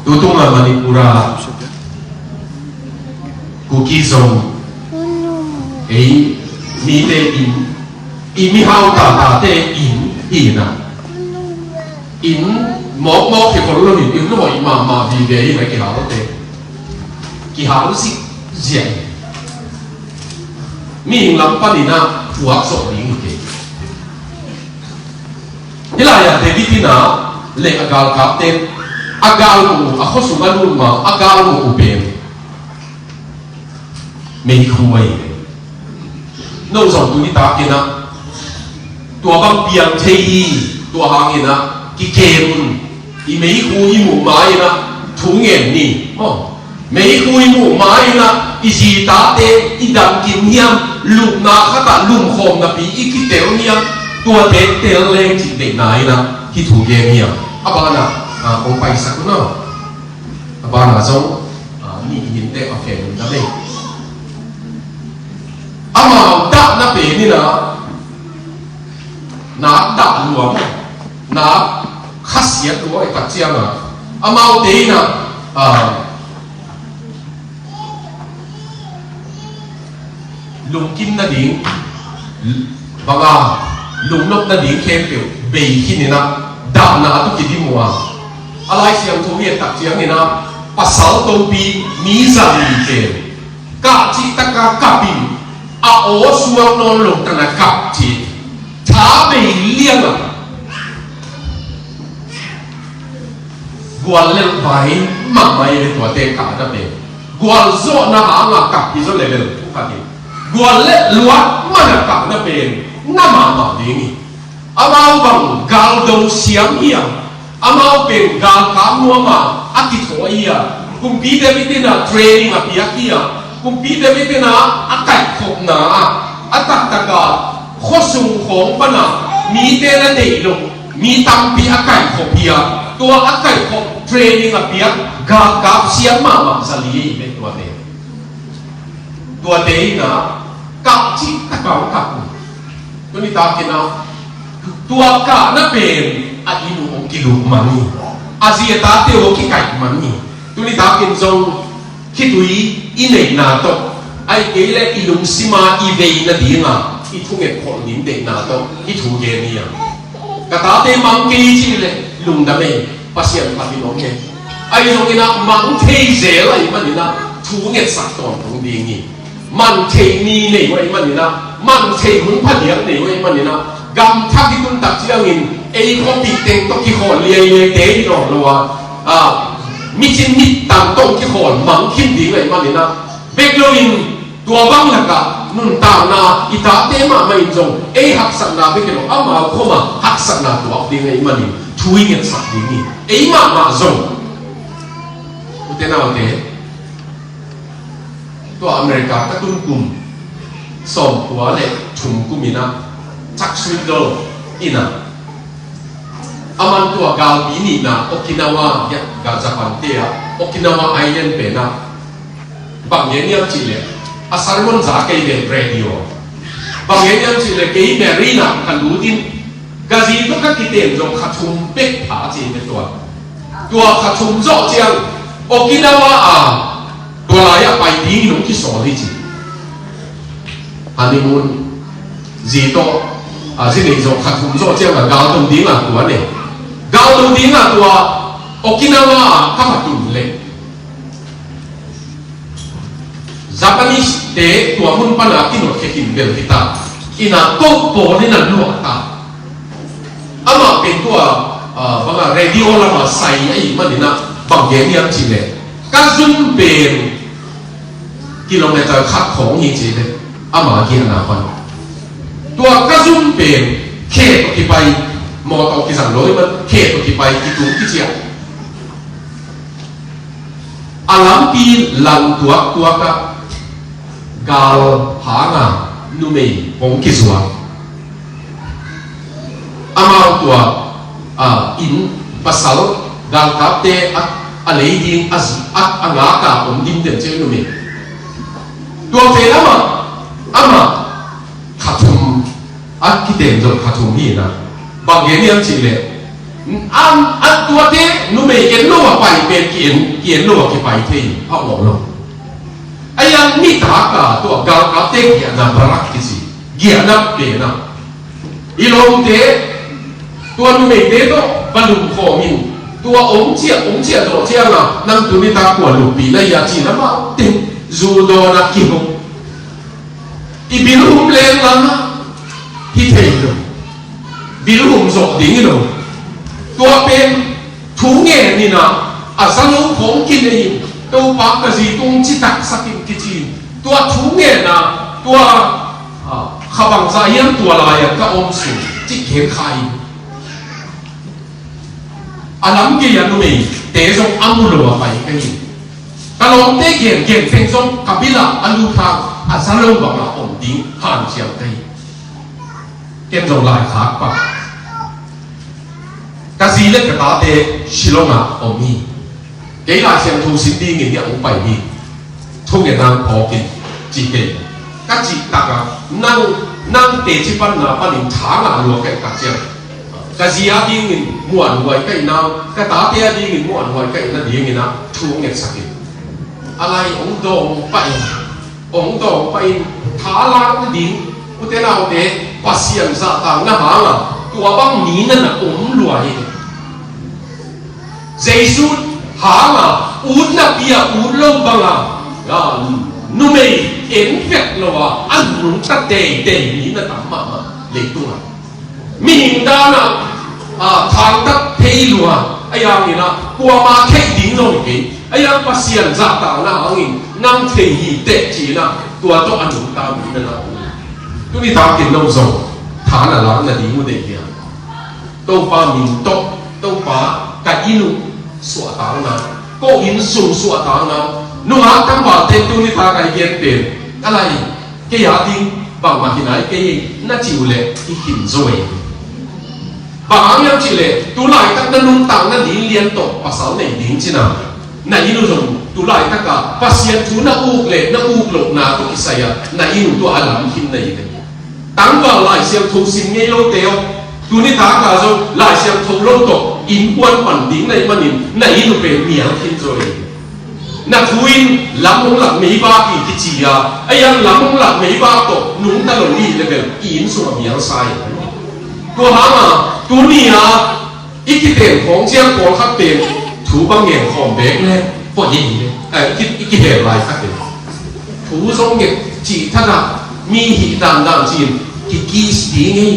tutung a Manipur a Kuki Zo, ei mite inn, i mihau tatate inn hi na. Inn mawkmawk hi khol lo hi, inn hoih mahmah vive hi na, kihal te. Kihal zikziah hi. Mihing lam panin a thuak zawh ding hi kei. Hih lai-ah David in a le a galkapte a galmuh uh, a khuasung a lut ma a galmuh uh pen meikhu ahi ve. No zong tuni takin a tua bang piang thei hi. Tua hangin a kikem un. I meikhu i muh ma-in a thu ngen ni. Maw, meikhu i muh ma-in a i zi tate i damkim hiam, lupna khatah lumkhawm napi i kitel hiam, tuate tel leng cih deihna in a hih thu gen hiam. A banah, a, kong paisak un aw. A banah zong, a, nih hinte a fen un ka lei. Amau dahna pen in a, nak dah lua maw, nak khasiat lua i tak ciangin a, amaute in a, a, lungkim nading, banga lungnop nading khempeuh bei khin in a, dahna a tu kidim uh a. A Lai Siangtho i et tak ciangin a, pasal topi mi za li pen kah cih taka kap in, a aw suak nawn lo tan a kap cih. Tha bei liang a, gual lelh vai mahmah i ve tuate kahna pen. Gualzawhna hanga kap hi zaw le bel thu khat hi. Gual lelh luat man a kahna pen na mahmah ding hi. Amau bang galdo siam hi a, amau pen galkap nuam a a kithawi hi a, Kumpi David in a training a piak hi a, Kumpi David in a a kaihkhopna a, a taktak a khuasung khawng pan a mite na deih lo mi tampi a kaihkhop hi a, tua a kaihkhop training a piak galkap siam mahmah za li hi ve tuate. Tuate in a kah cih taka hong kap uh. Tuni takin a tua kahna pen a inn uh hong kiluk man hi. A zi a tate uh hong kikaih man hi. Tuni takin zong khitui i neihna tawh, ahih kei leh i lungsim a i vei nading a i thunget kholh ding deihna tawh hih thu gen hi a. Ka tate mang kei cih leh lungdam e, Pasian phat in om e. Ahi zongin a mang thei zel ahih manin a thu ngetsak tawntung ding hi. Man thei ni nei uh ahih manin a, man thei hun phadiak nei uh ahih manin a, gam thak i tun tak ciangin ei khuapih teng tawh kikhawl liailiaite hi nawn lo a, a, micin mittang tawh kikhawl mang khin ding ahih manin a, bek loin tua bang lakah nuntakna i tate mahmah in zong ei haksatna bek hi lo, amau khawm a haksatna tuak ding ahih manin thu i ngetsak ding hi. Ei mahmah zong, ute naute, tua America ka tun kum sawmkua le thum kum in a, Chuck Swindoll in a, aman tua galpi nihna Okinawa, ya, gal Japan te a Okinawa Island pen a, bang gen hiam cih leh, a sermon za kei ven radio. Bang gen hiam cih leh, kei Marine ah ka lut in, ka zi tawh ka kiten zong kha thum pek pha ci hi ve tua. Tua kha thum zawh ciang Okinawa a tua lai-ah pai dingin hong kisawl hi ci. Honeymoon zi tawh, a, zi neih zawh kha thum zawh ciang a galdo ding a tua ne. Galdo ding a tua Okinawa a ka va tun leh Japanese te tua mun pana kinawt khe khin bel hi ta. Ina ko pawl in a luah ta. Amah pen tua, ah, banga radio lama sai ahih manin a bang gen hiam cih leh, ka zum pen kilometer khat khawng hi cih leh ama giahna pan. Tua ka zum pen khe tawh kipai, mawtaw kizang lo ahih man khe tawh kipai kitung kiciah. A lampi lang tuaktuak ah gal hanga numei hong kizuak. Amau tua, a, inn pasal galkapte a, a lei ding a, a, a ngak a om ding den ciang numei. Tua pen amah, amah Ken zong kha thum hi na. Bang gen hiam cih leh, an, an tuate numei en lo a pai pen ki en, ki en lo a kipai thei pha mawh lo. A iang nitak a tua galkapte giahna Barak kici, giahna pen a, i lawmte tua numeite tawh va lumkhawm in, tua om ciah om ciah zawh ciangin nang tuni tak kua lumpih na hia ci-in amau teng zu dawn a kihong. I bilhum leng lam hi thei lo. Bilhum zawh ding hi lo. Tua pen thu ngen in a, a za lo khawng kinei in, Topa ka zi tung citak sak in kici in. Tua thu ngen a, tua, a, kha bangzah hiam tua lai-a ka om sung cih gen kha in. A lam gei a numeite zong a mu lo a pai ka hi. Ka lawmte gen gen pen zong ka bil ah a lut hang a za lo bangah om ding hanciam ka hi. Ken zong laikhak pah. Ka zi le ka tate Shillong ah om hi. Kei Lai Siangtho sim dingin hiah hong pai hi. Thungetna phawk in ci kei. Ka cih takah nang, nang teci panna panin tha ngah lua ka hih tak ciang, ka zi a dingin muanhuai ka hihna, ka tate a dingin muanhuai ka hihna dingin ah thu hong ngetsak in. A lai hong dawng pah in, hong dawng pah in, tha lak nading, ute naute, Pasian zahtakna hangah tua bang mi na na om lua hi. Jesu hangah ut napi-a ut lo bangah, a, numei en vek lo a, a nungta teitei mi na tam mahmah leitungah. Mihing danah, a, thangtat thei lua, a iang inah kuama theih ding zong hi kei, a iang Pasian zahtakna hangin nang thei hi teh ci-inah tua tawh a nungta mi na na om. Tuni takin no zong tha na lak nading uh deih hiam? Topa min tawh, Topa ka inn uh suahtakna, ko inn sung suahtakna, nungak tangvalte tuni tak a i gen pen, a lai, kei a ding bangmah hi nai kei hi na cih uh leh i khin zo ei. Bang hang hiam cih leh tu laitak na nuntakna linlian tawh pasal nei ding cihna, na inn uh zong tu laitak a Pasian thu na uk leh na uk lohna tawh kisai a na inn uh tua a lam khin na hi ve. Tangval Lai Siangtho sim ngei lote aw, tuni tak a zong Lai Siangtho lo tawh innkuan pan ding na hih manin na inn uh pen mial khin zo ei. Na thu in lam hong lak meivak hi kici a, a iang lam hong lak meivak tawh nungta lo hi leh bel i inn sungah mial sa hi. Tua hangah tuni a i kiten khawng ciang pawlkhat pen thu bang ngen khawm bek le pawh hi hi le, eh, i ki, i kihel lai khat hi. Thu zong nget cih thadah mi hih dandan ci-in ki kiss ding hi.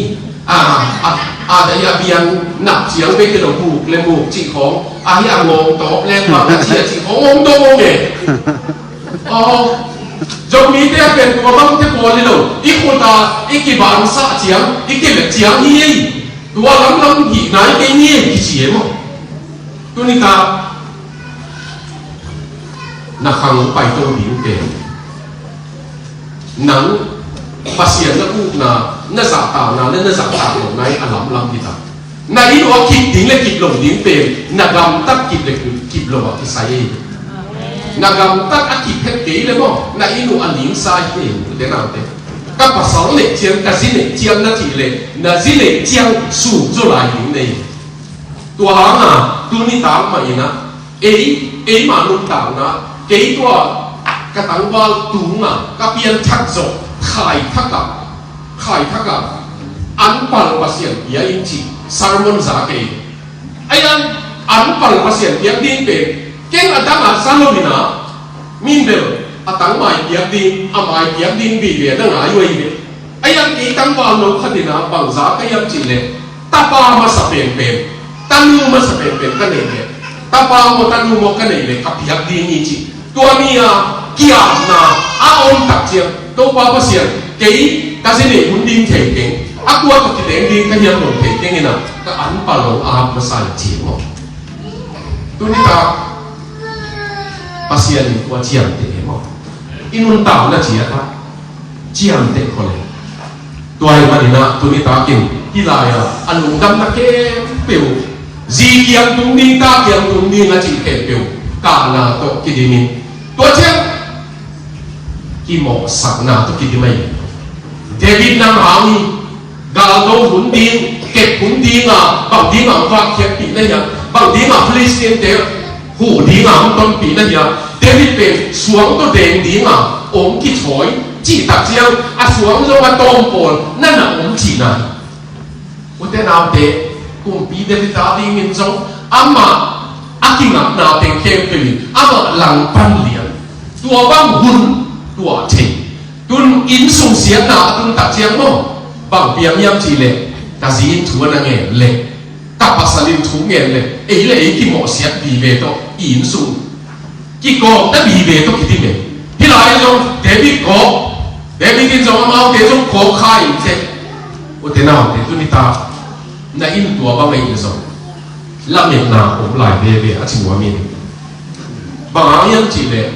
A, a, a, dai a biang nap ciang bek hi lo, muk le muk cih khawng, a hi a ngawng tawp le bang a ci a cih khawng hong dong hong e. Aw, Zomite a pen tua bangte pawl hi lo, i khut a i kibansah ciang, i kilek ciang hi ei. Tua lamlam hih nai kei ni ei kici ei maw? Tuni tak na khang paito ding pen nang Pasian na ukna, na zahtakna le na zahtak lohna i a lamlam hi ta. Na inn uh a kip ding le kip lo ding pen na gamtat kip le kip lo a kisai ei. Na gamtat a kip het kei le maw, na inn uh a limsa hi ei, ute naute. Ka pasal neih ciang, ka zi neih ciang na cih leh na zi neih ciang sum zaw lai ding nei. Tua hangah tuni tak mah inah ei, eima nuntakna, kei tua ka tangval tungah ka pianthak zawh khai thakah, khai thakah an pal Pasian pia in cih sermon za kei. A iang an pal Pasian piak ding pen keng a dangah za lo inah, min bel a tangmai piak ding, a mai piak ding vive na ngai uh ahi ve. A iang kei tangval no khat inah bangza ka hiam cih leh tapa masa penpen, tanu masa penpen ka neih leh, tapa maw tanu maw ka neih leh ka piak ding hi cih. Tua mi a kiapna a om tak ciang Topa Pasian, kei ka zi neih hun ding thei keng, a kua tawh kiteng ding ka hiam lo thei keng inah ka an pal lo a masa hi ci maw? Tuni tak Pasian in tua ciamteh hi maw? I nuntakna ciat ah ciamteh khol hi. Tua ahih manin ah tuni takin hih lai-a a lungdamna khempeuh, zi kiang tung ding, ta kiang tung ding a cih khempeuh kahna tawh kidim in, tua ciang kimawhsakna tawh kidim ahi. David nang hang hi, Galdo hun ding, kep hun ding a, bang ding a hong vakkhiatpih na hia, bang ding a Philistine-te huh ding a hong tonpih na hia, David pen suang tawh deng ding a hong kithawi cih tak ciang, a suang zong a tawm pawl na na om cihna. Ute naute, kumpi David a dingin zong amah a kingakna teng khempeuh in amah langpan lian. Tua bang hun, tua thei. Tun inn sung siatna a tun tak ciang maw, bang piang hiam cih leh, ka zi in thu a na ngen leh, ka pasal in thu ngen leh, ei le ei kimawhsiat vive tawh i inn sung kikawkna vive tawh kiti ve. Hih lai zong David kawk, David in zong amaute zong kawk kha in teh. Ute naute, tuni ta na inn tua bang ahi leh zong lametna om lai veve a ci nuam hi. Bang hang hiam cih leh,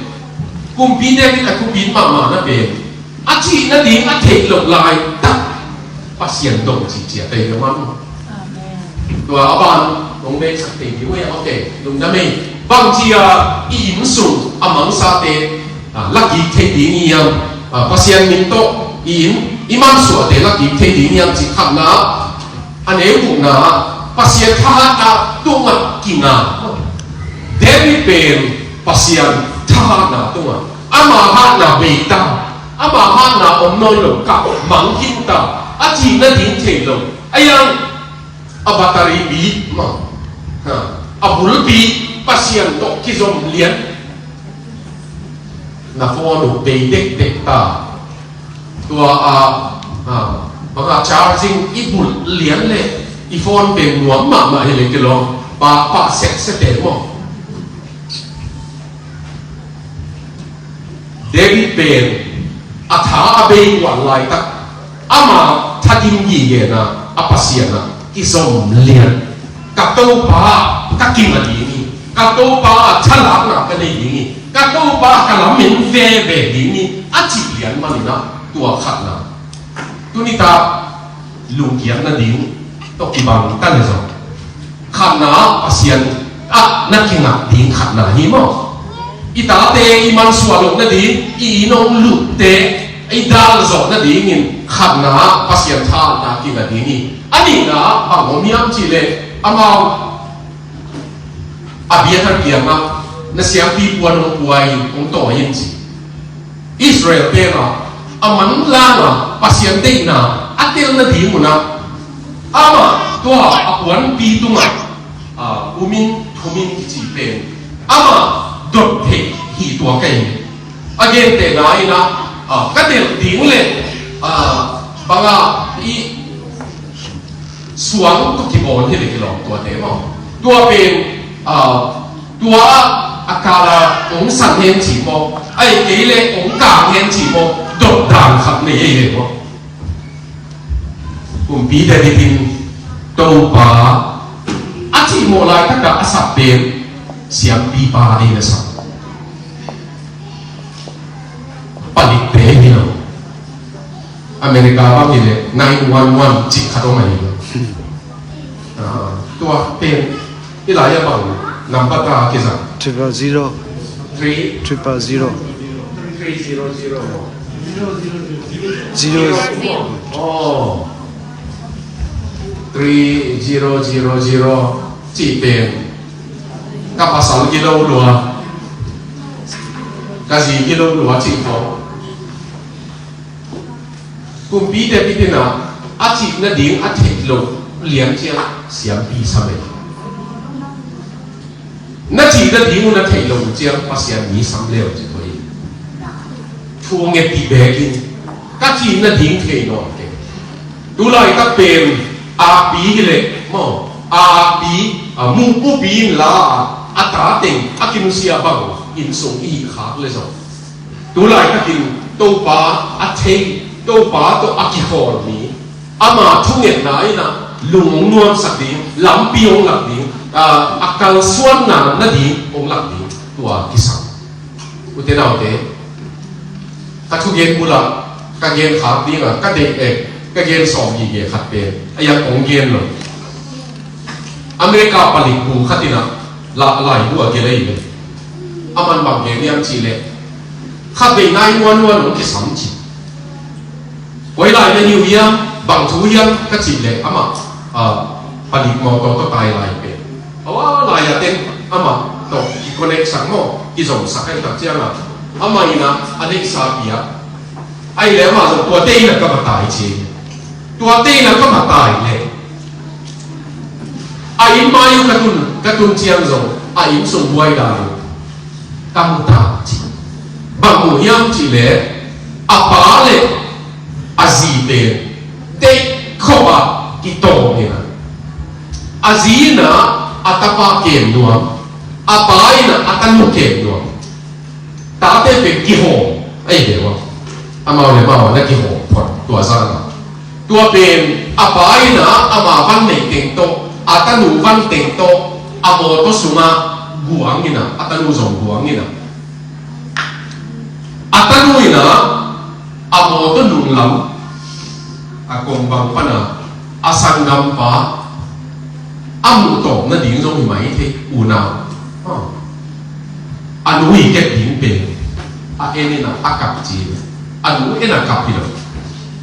kumpi David a thupi mahmah na pen, a cih nading a theih loh laitak Pasian dong cih ciat ahi leh man. Amen. Tua a ban hong beisa thei ding uh hi a, okay, lungdam ei. Bang ci a i inn sung a mangsate, a, la kik thei ding hiam, a, Pasian min tawh i inn i mansuahte la kik thei ding hiam cih khatna. A neu gukna, Pasian thahatna tungah kinga. David pen Pasian thahatna tungah, ama hatna bei ta, ama hatna om nawn lo ka mang khin ta, a cih nading thei lo. A yang a battery pi mah, ha, a bulpi Pasian tawh kizom lian. Na phone uh bei dekdek ta. Tua a, a, bang a charging i bulh lian leh i phone pen nuam mahmah hi leh kilawm, pah, pah setsete maw. David pen a tha a bei kuan laitak, ama thatim gige-na a Pasian ah kizom lian. Ka Topa ka kim a ding hi. Ka Topa ah thalakna ka nei ding hi. Ka Topa ka lamen veve ding hi, a cih lian manin ah tua khatna. Tuni ta lungkiat nading tawh kibang ta leh zong, khatna ah Pasian ah na kingak ding khatna hi maw. I tate i mansuah loh nading, i inn hong lutte i dal zawh nadingin khatna ah Pasian thahatna kingak ding hi. A nihna ah bang om hiam cih leh, amau Abiathar kiangah, na siampi puan hong pua in, hong tawi in ci. Israel-te ah a manlang a Pasian deihna a tel nading un ah, amah tua a puanpi tungah, a, um in thum in kici pen, amah dot theih hi tua ka hi. A gentehna in ah, a, ka delh ding leh, a, bang a i suang tawh kibawl hi leh kilawm tuate maw. Tua pen, a, tua a kal a hong san hen ci maw, ahih kei leh hong kang hen ci maw, dot dan khat nei ei ve maw. Kumpi David in Topa a cihmawh laitak ah a sak pen siampipa ei na sak. Palikte hi lo. America bang hi leh nine one one cih khat om ahi lo. Ah, tua pen, i lai a bang number ta kizang. Triple zero. Three. Triple zero. Three zero zero. Zero. Oh. Three zero zero zero cih pen. Ka pasal gilo lua, ka zi gilo lua cih khawng. Kumpite pitin ah a cih nading a theih loh lian ciang siampi sam ei. Na cih nading uh na theih loh uh ciang Pasian mi sam leu ci ko hi. Thu nget ti bekin ka cih nading thei nawn kei. Tu laitak pen akpi hi leh maw, akpi, a, muhpupi in la a, a ta teng a kinusia bang inn sung i hih khak leh zong, tu laitakin Topa a thei, Topa tawh a kikhawl mi, ama thungetna in ah lung hong nuamsak ding, lampi hong lak ding, a, a kalsuanna nading hong lak ding, tua kisam. Ute naute, ka thugen bul ah ka gen khak ding a ka deih, eh, ka gen sawm gige khat pen a, yang kong gen lo. America palik bu khat in ah la, laibu a gelh ei ve. Aman bang gen hiam cih leh, khatvei nine one one hong kisam ci. Koi lai na hi uh hiam, bang thu hiam ka cih leh amah, ah, palik mawtaw tawh tai lai pen. A lai a teng amah tawh ki-connect sak maw, kizom sak ahih tak ciangin amah in a deihsa pia. Ahih leh amah zong tuate in a ka va tai ci. Tuate in a ka va tai leh a inn mai uh ka tun, ka tun ciang zong a inn sung buai dan uh ka mu ta ci. Bang mu hiam cih leh a pa le a zi pen deih khop a kitawm hi a. A zi in a a tapa kem nuam, a pa in a a tanu kem nuam. Tate pen kihawm ahi ve ua. Amau le amau na kihawm phot tua zan a. Tua pen a pa in a ama van neih teng tawh, a tanu van teng tawh, a mawtaw sungah guang in a, a tanu zong guang in a. A tanu in a, a mawtaw nunglam a kong bang pan a, a sanggampa a muh tawm nading zong hi mai thei, unau. A nu i kep ding pen a en in a, a kap ci. A nu en a kap hi lo.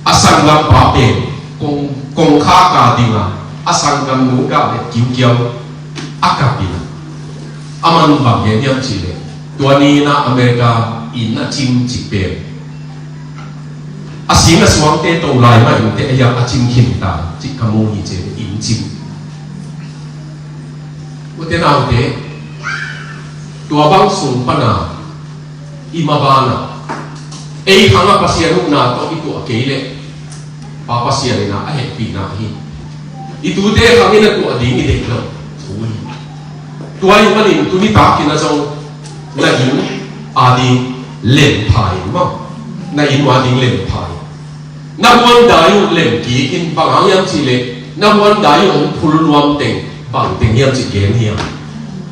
A sanggampa pen kong, kongkhak a ding a, a sanggamnu gah le kiukiau a kap in a. A man bang gen hiam cih leh, tua ni in a America inn a cim cih pen a sing a suangte to lai mah innte a hiam a cim khin ta cih ka mu hi ci, inn cim. Ute naute, tua bang sung pan a i maban a, ei khang a Pasian huhna tawh i tuah kei leh Pa Pasian in a a hehpihna hi. I tute khang in a tuah ding i deih lo thu hi. Tua ahih manin tuni takin a zong na inn a ding lem pha in maw. Na inn a ding lem pha in. Na huandai uh lem kik in, bang hang hiam cih leh na huandai uh hong phul nuam teng bang teng hiam cih gen hiam.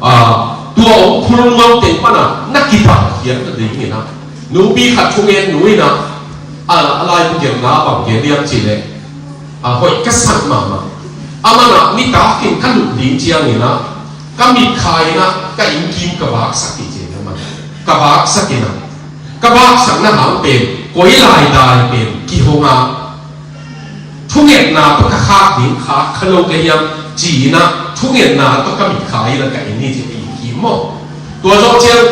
Ah, tua hong phul nuam teng pan a na kidalkhiat nading in a, nupi khat thungen nu in a, a, a laibu gelhna bang gen hiam cih leh, a, hoih ka sak mahmah. Aman a nitakin ka lut ding ciangin a, ka mitkha in a ka innkim ka vaksak hi ci a, aman ka vaksak in a, ka vaksakna hang pen koi lai dai pen kihong a, thungetna tawh ka khak ding, khak kha lo ka hiam ci in a, thungetna tawh ka mitkha in a ka inn hi ci a, innkim maw. Tua zawh ciang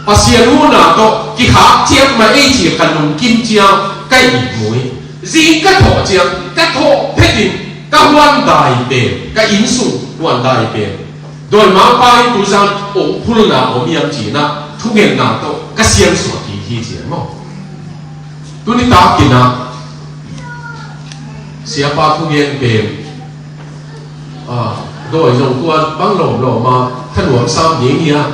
Pasian huhna tawh kikhak ciat mah ei ci a ka lungkim ciang ka ihmu hi. Zing ka thawh ciang ka thawh phet in ka huandai pen, ka inn sung huandai pen dawimangpa in tu zan hong phulna om hiam ci in a, thungetna tawh ka siansuah kik hi ci a maw. Tuni takin a siapa thugen pen, ah, dawi zong tua bang lawmlawm a thanuam sam ding hi a,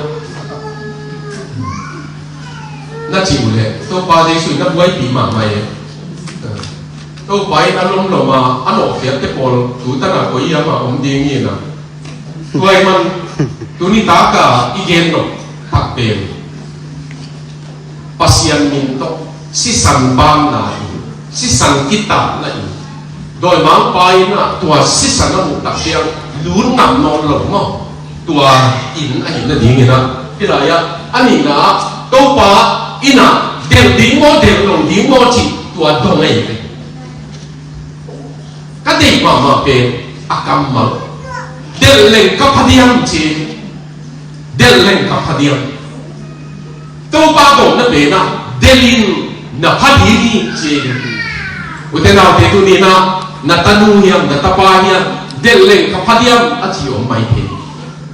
na cih uh leh Topa Jesuh in na buaipih mahmah e. Topa in a lomlom a a nawhfiatte pawl tu tan a koi hiam a om ding hi in a. Tua ahih man tuni taka i gen nop tak pen Pasian min tawh sisan banna in, sisan kitatna in, dawimangpa in a tua sisan a muh tak ciang lut ngam nawn lo maw. Tua inn ahih nading in a, hih lai ah a nihna ah Topa in a delh ding maw, delh lo ding maw cih tua dong ahi ve. Ka deih mahmah pen a kammal. Delh leng ka pha diam ci. Delh leng ka pha diam. Topa dawng na pen a delh in na pha ding hi ci. Ute naute, tuni in a na tanu hiam, na tapa hiam, delh leng ka pha diam a ci om mai thei.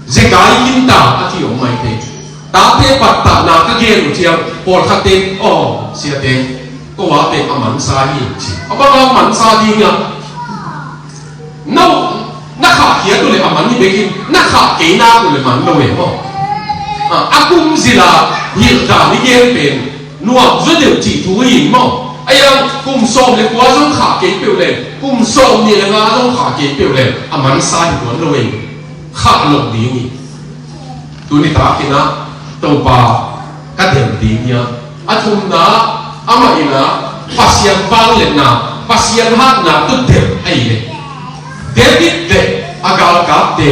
Zekai kim ta a ci om mai thei. Tate pattahna ka gen uh ciang pawlkhatte, aw, siate, ko a pen a mansa hi ci. A bang a mansa ding a? No, na khahkhiat uh leh a man hi bek in, na khah kei nak uh leh man lo e maw. A, a kum zila hilh dan i gen pen nuam zaw deuh cih thu hi maw. A yang kum sawm le kua zong khah kei peuh leh, kum sawm nih le nga zong khah kei peuh leh a mansa hi tuan lo e. Khah loh ding hi. Tuni takin a Topa ka delh ding hi a. A thumna, amah in a Pasian vangliatna, Pasian hatna tawh delh ahi ve. David le a galkapte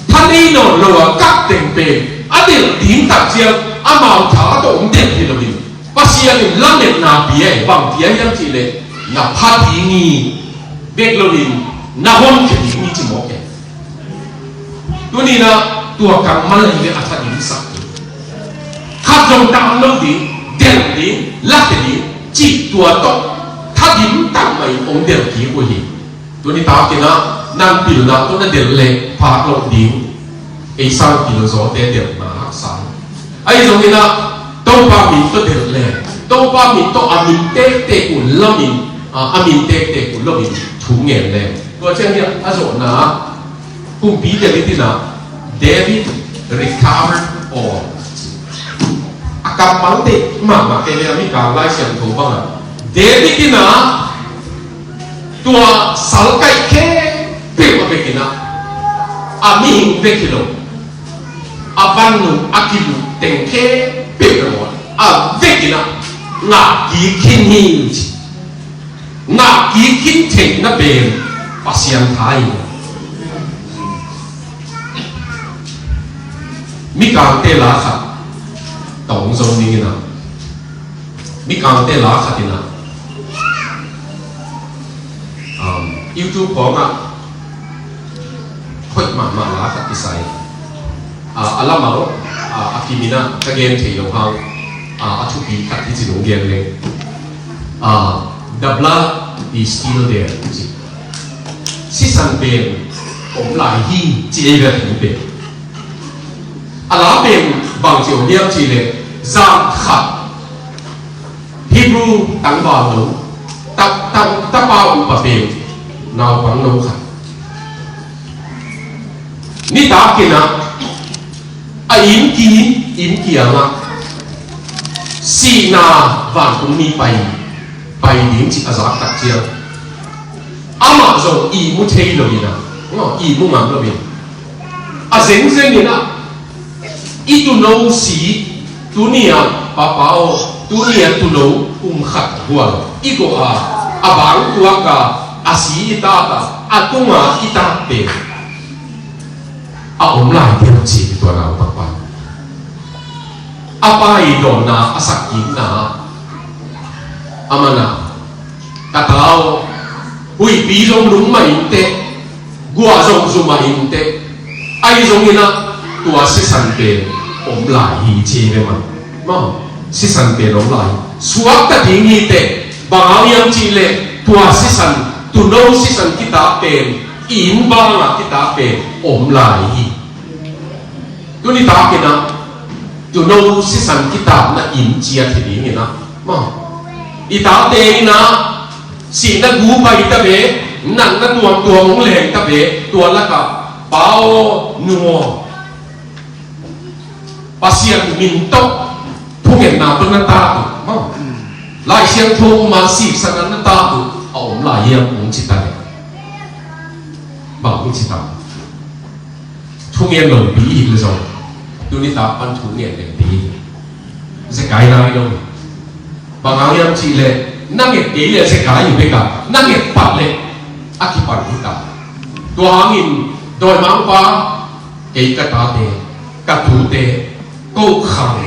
tha nei nawn lo a kap teng pen a delh ding tak ciang amau tha tawh hong delh hi lo hi. Pasian in lametna pia e, bang pia hiam cih leh Na pha ding hi bek lo in, na honkhia ding hi ci mawk e. Tuni-in ah tua kangmal hi ve, a thadim sak hi. Khat zong dam lo ding, delh ding, lakhia ding cih tua tawh thadim tak mah in hong delh kik uh hi. Tuni takin ah nang pilna tawh na delh leh phak loh ding. Ei sang pilzawte delhna haksa hi. Ahi zongin ah Topa min tawh delh leh, Topa min tawh a min tektek uh lamin, a, a min tektek uh lamin thu ngen leh, tua ciang hiah a zawhna ah, kumpi David in ah, David recovered all. A kammalte mahmah kei leh, a Mikang Lai Siangtho bangah David in ah tua salkaih khempeuh a vekin ah, a mihing vek hi lo, a van nung a kiluh teng khempeuh a, a vekin ah ngah kik khin hi ci. Ngah kik khin theihna pen Pasian tha hi. Mikangte la khat tawng zo ning in ah, Mikangte la khat in ah, um, YouTube khawngah hoih mahmah la khat kisai. Ah, a lamang, ah, a kimin ah ka gen thei lo hang, ah, a thupi khat hi ci-in hong gen leng. Ah, "The blood is still there," ci. Sisan pen om lai hi ci ei ve, a thu pen. A la pen bang ci om hiam cih leh, zan khat Hebrew tangvalno, ta, ta, tapa upa pen naupangno khat. Nitakin ah a innki, inn kiangah sihna vantungmi pai, pai ding cih a zak tak ciang, amah zong ihmu thei lo in ah, ihmu ngam lo in, a zengzeng in ah, "I tuuno si, tuni-a papa aw, tuni-a tuuno kum khat gual i gawh a, a bang tuak a, a si i tat a, a tunga i tat pen a om lai diam?" ci hi tua naupang pan. A pa i dawnna a sak kikna ah, a man ah, "Ka ta aw, huihpi zong lung mah in teh, guah zong zu mah in teh, ahi zongin ah tua sisan pen om lai hi," ci hi ve maw. Maw, sisan pen om lai hi. Suakta ding hi teh, bang hang hiam cih leh tua sisan, tuuno sisan kitat pen, i inn bangah kitat pen om lai hi. Tuni takin ah tuuno sisan kitatna inn ciat hi ding in ah, maw, i tate in ah sihna gu pai ta ve, natna tuamtuam hong leng ta ve, tua lakah, "Pa aw, nu aw, Pasian min tawh thungetna tawh na tat uh, maw, Lai Siangtho um a siksan a na tat uh a om lai hiam?" hong ci ta leh, bang hong ci ta? Thungen lopi i hih leh zong, tuni tak pan thungen lopi hi. Zekai nai lo. Bang hang hiam cih leh, na nget kei leh zekai hi bek a, na nget pat leh a kipan hi ta. Tua hangin, dawimangpa, kei ka tate, ka tute, ko khang,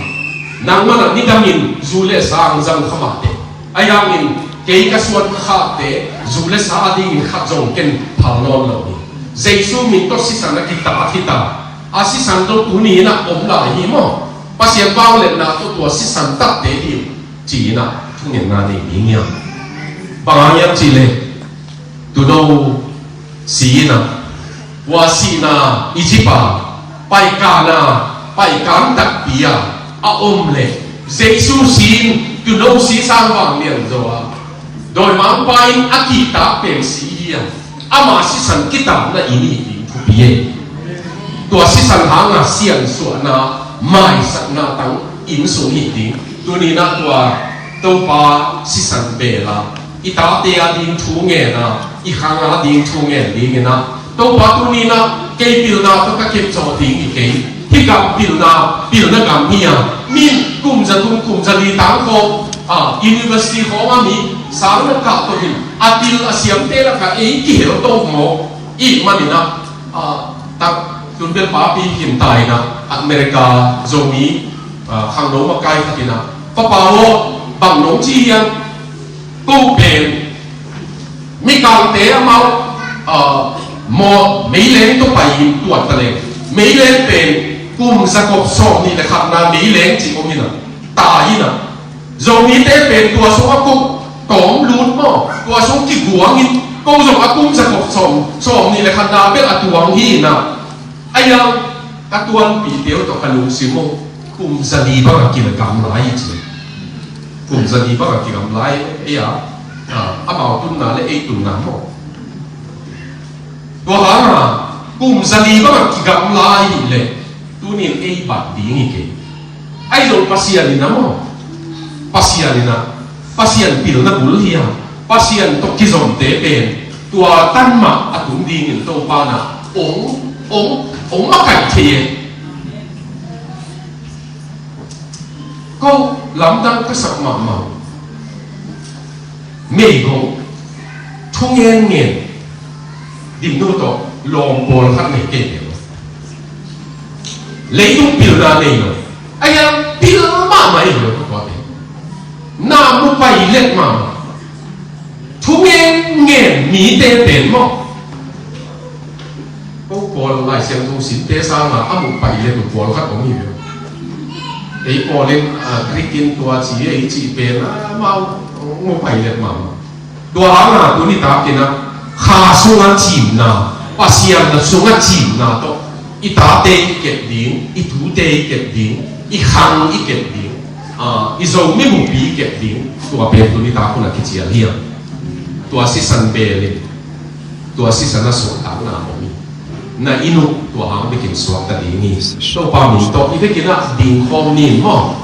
nangmah na nidamin zu le sa hong zang kha mah teh. Ahi hangin kei ka suan khate zu le sa adingin khat zong ken phal nawn lo hi. Jesu min tawh sisan a kitat hi ta. A sisan tawh tuni in ah om lai hi maw. Pasian vangliatna tawh tua sisan tatte hi ci-in ah thungetna nei ding hiam? Bang hang hiam cih leh, tuuno si in ah, tua sihna Egypt a, paikan a, paikan takpi a, a om leh, Jesu si in, tuuno si sang vang lian zo a, dawimangpa in a kihtak pen si hi a, ama sisan kitatna inn hi ding thupi hi. Tua sisan hanga siansuahna, maisakna tang inn sung hi ding. Tuni in ah tua Topa sisan bel a, i tate ading thu ngen a, i khang ading thu ngen dingin ah, Topa tuni in ah kei pilna tawh ka kepzawh ding hi kei. Hih gam pilna, pilna gam hi a, mi in kum za thum, kum za li tang khawng, ah, university khawng a mi sang na kah tawh in, a til a siamte lakah ei kihel to maw. Ih manin ah, ah, tak tunbel papi kim ta in ah, America Zomi, ah, khangno makai khat in ah, "Papa aw, bang nong ci hiam? Ko pen Tangte amau, ah, maw, meileng tawh pai in tuat ta leng, meileng pen kum zakop sawm nih le khatna meileng cih om hi na, ta hi na. Zomite pen tua sung a ko tawm lut maw, tua sung kiguang in, ko zong a kum zakop sawm, sawm nih le khatna bel a tuang hi na. Ahi hang ka tuanpihte uh tawh ka lungsim uh, kum zali bang a kigamla hi ci. Kum zali bang a kigamla hi, ei a, ah, amau tunna le ei tunna maw. Tua hang a, kum zali bang a kigamla hi leh, tuni in ei bat ding hi kei. Ahi zong Pasian in a maw, Pasian in a, Pasian pilna bul hi a, Pasian tawh kizomte pen tua tan mah a tung dingin Topa in a ong, ong, ong makaih thei e. Ko lamdang ka sak mahmah. Meigong thu ngen ngen, Dimnu tawh lawm pawlkhat nei kei ve lo. Leitung pilna nei lo. Ahi hang pil mahmah hi lo ka tuate. Na mu pailet mahmah. Thu ngen ngen mite pen maw. Ko pawl Lai Siangtho simte sanga a mu pailet uh pawlkhat om hi ve. Ei pawl in, ah, Greek in tua ci, ei cih pen, ah, amau mu pailet mahmah. Tua hang a tuni takin a, kha sungah cimna, Pasian na sungah cimna tawh i tate i kep ding, i tute i kep ding, i khang i kep ding, ah, i Zomi buppi i kep ding, tua pen tuni tak hun a kicial hi a. Tua sisan bel in, tua sisan a suahtakna om hi. Na inn uh tua hang bekin suakta ding hi. Topa min tawh i bekin a dingkhawm ni maw.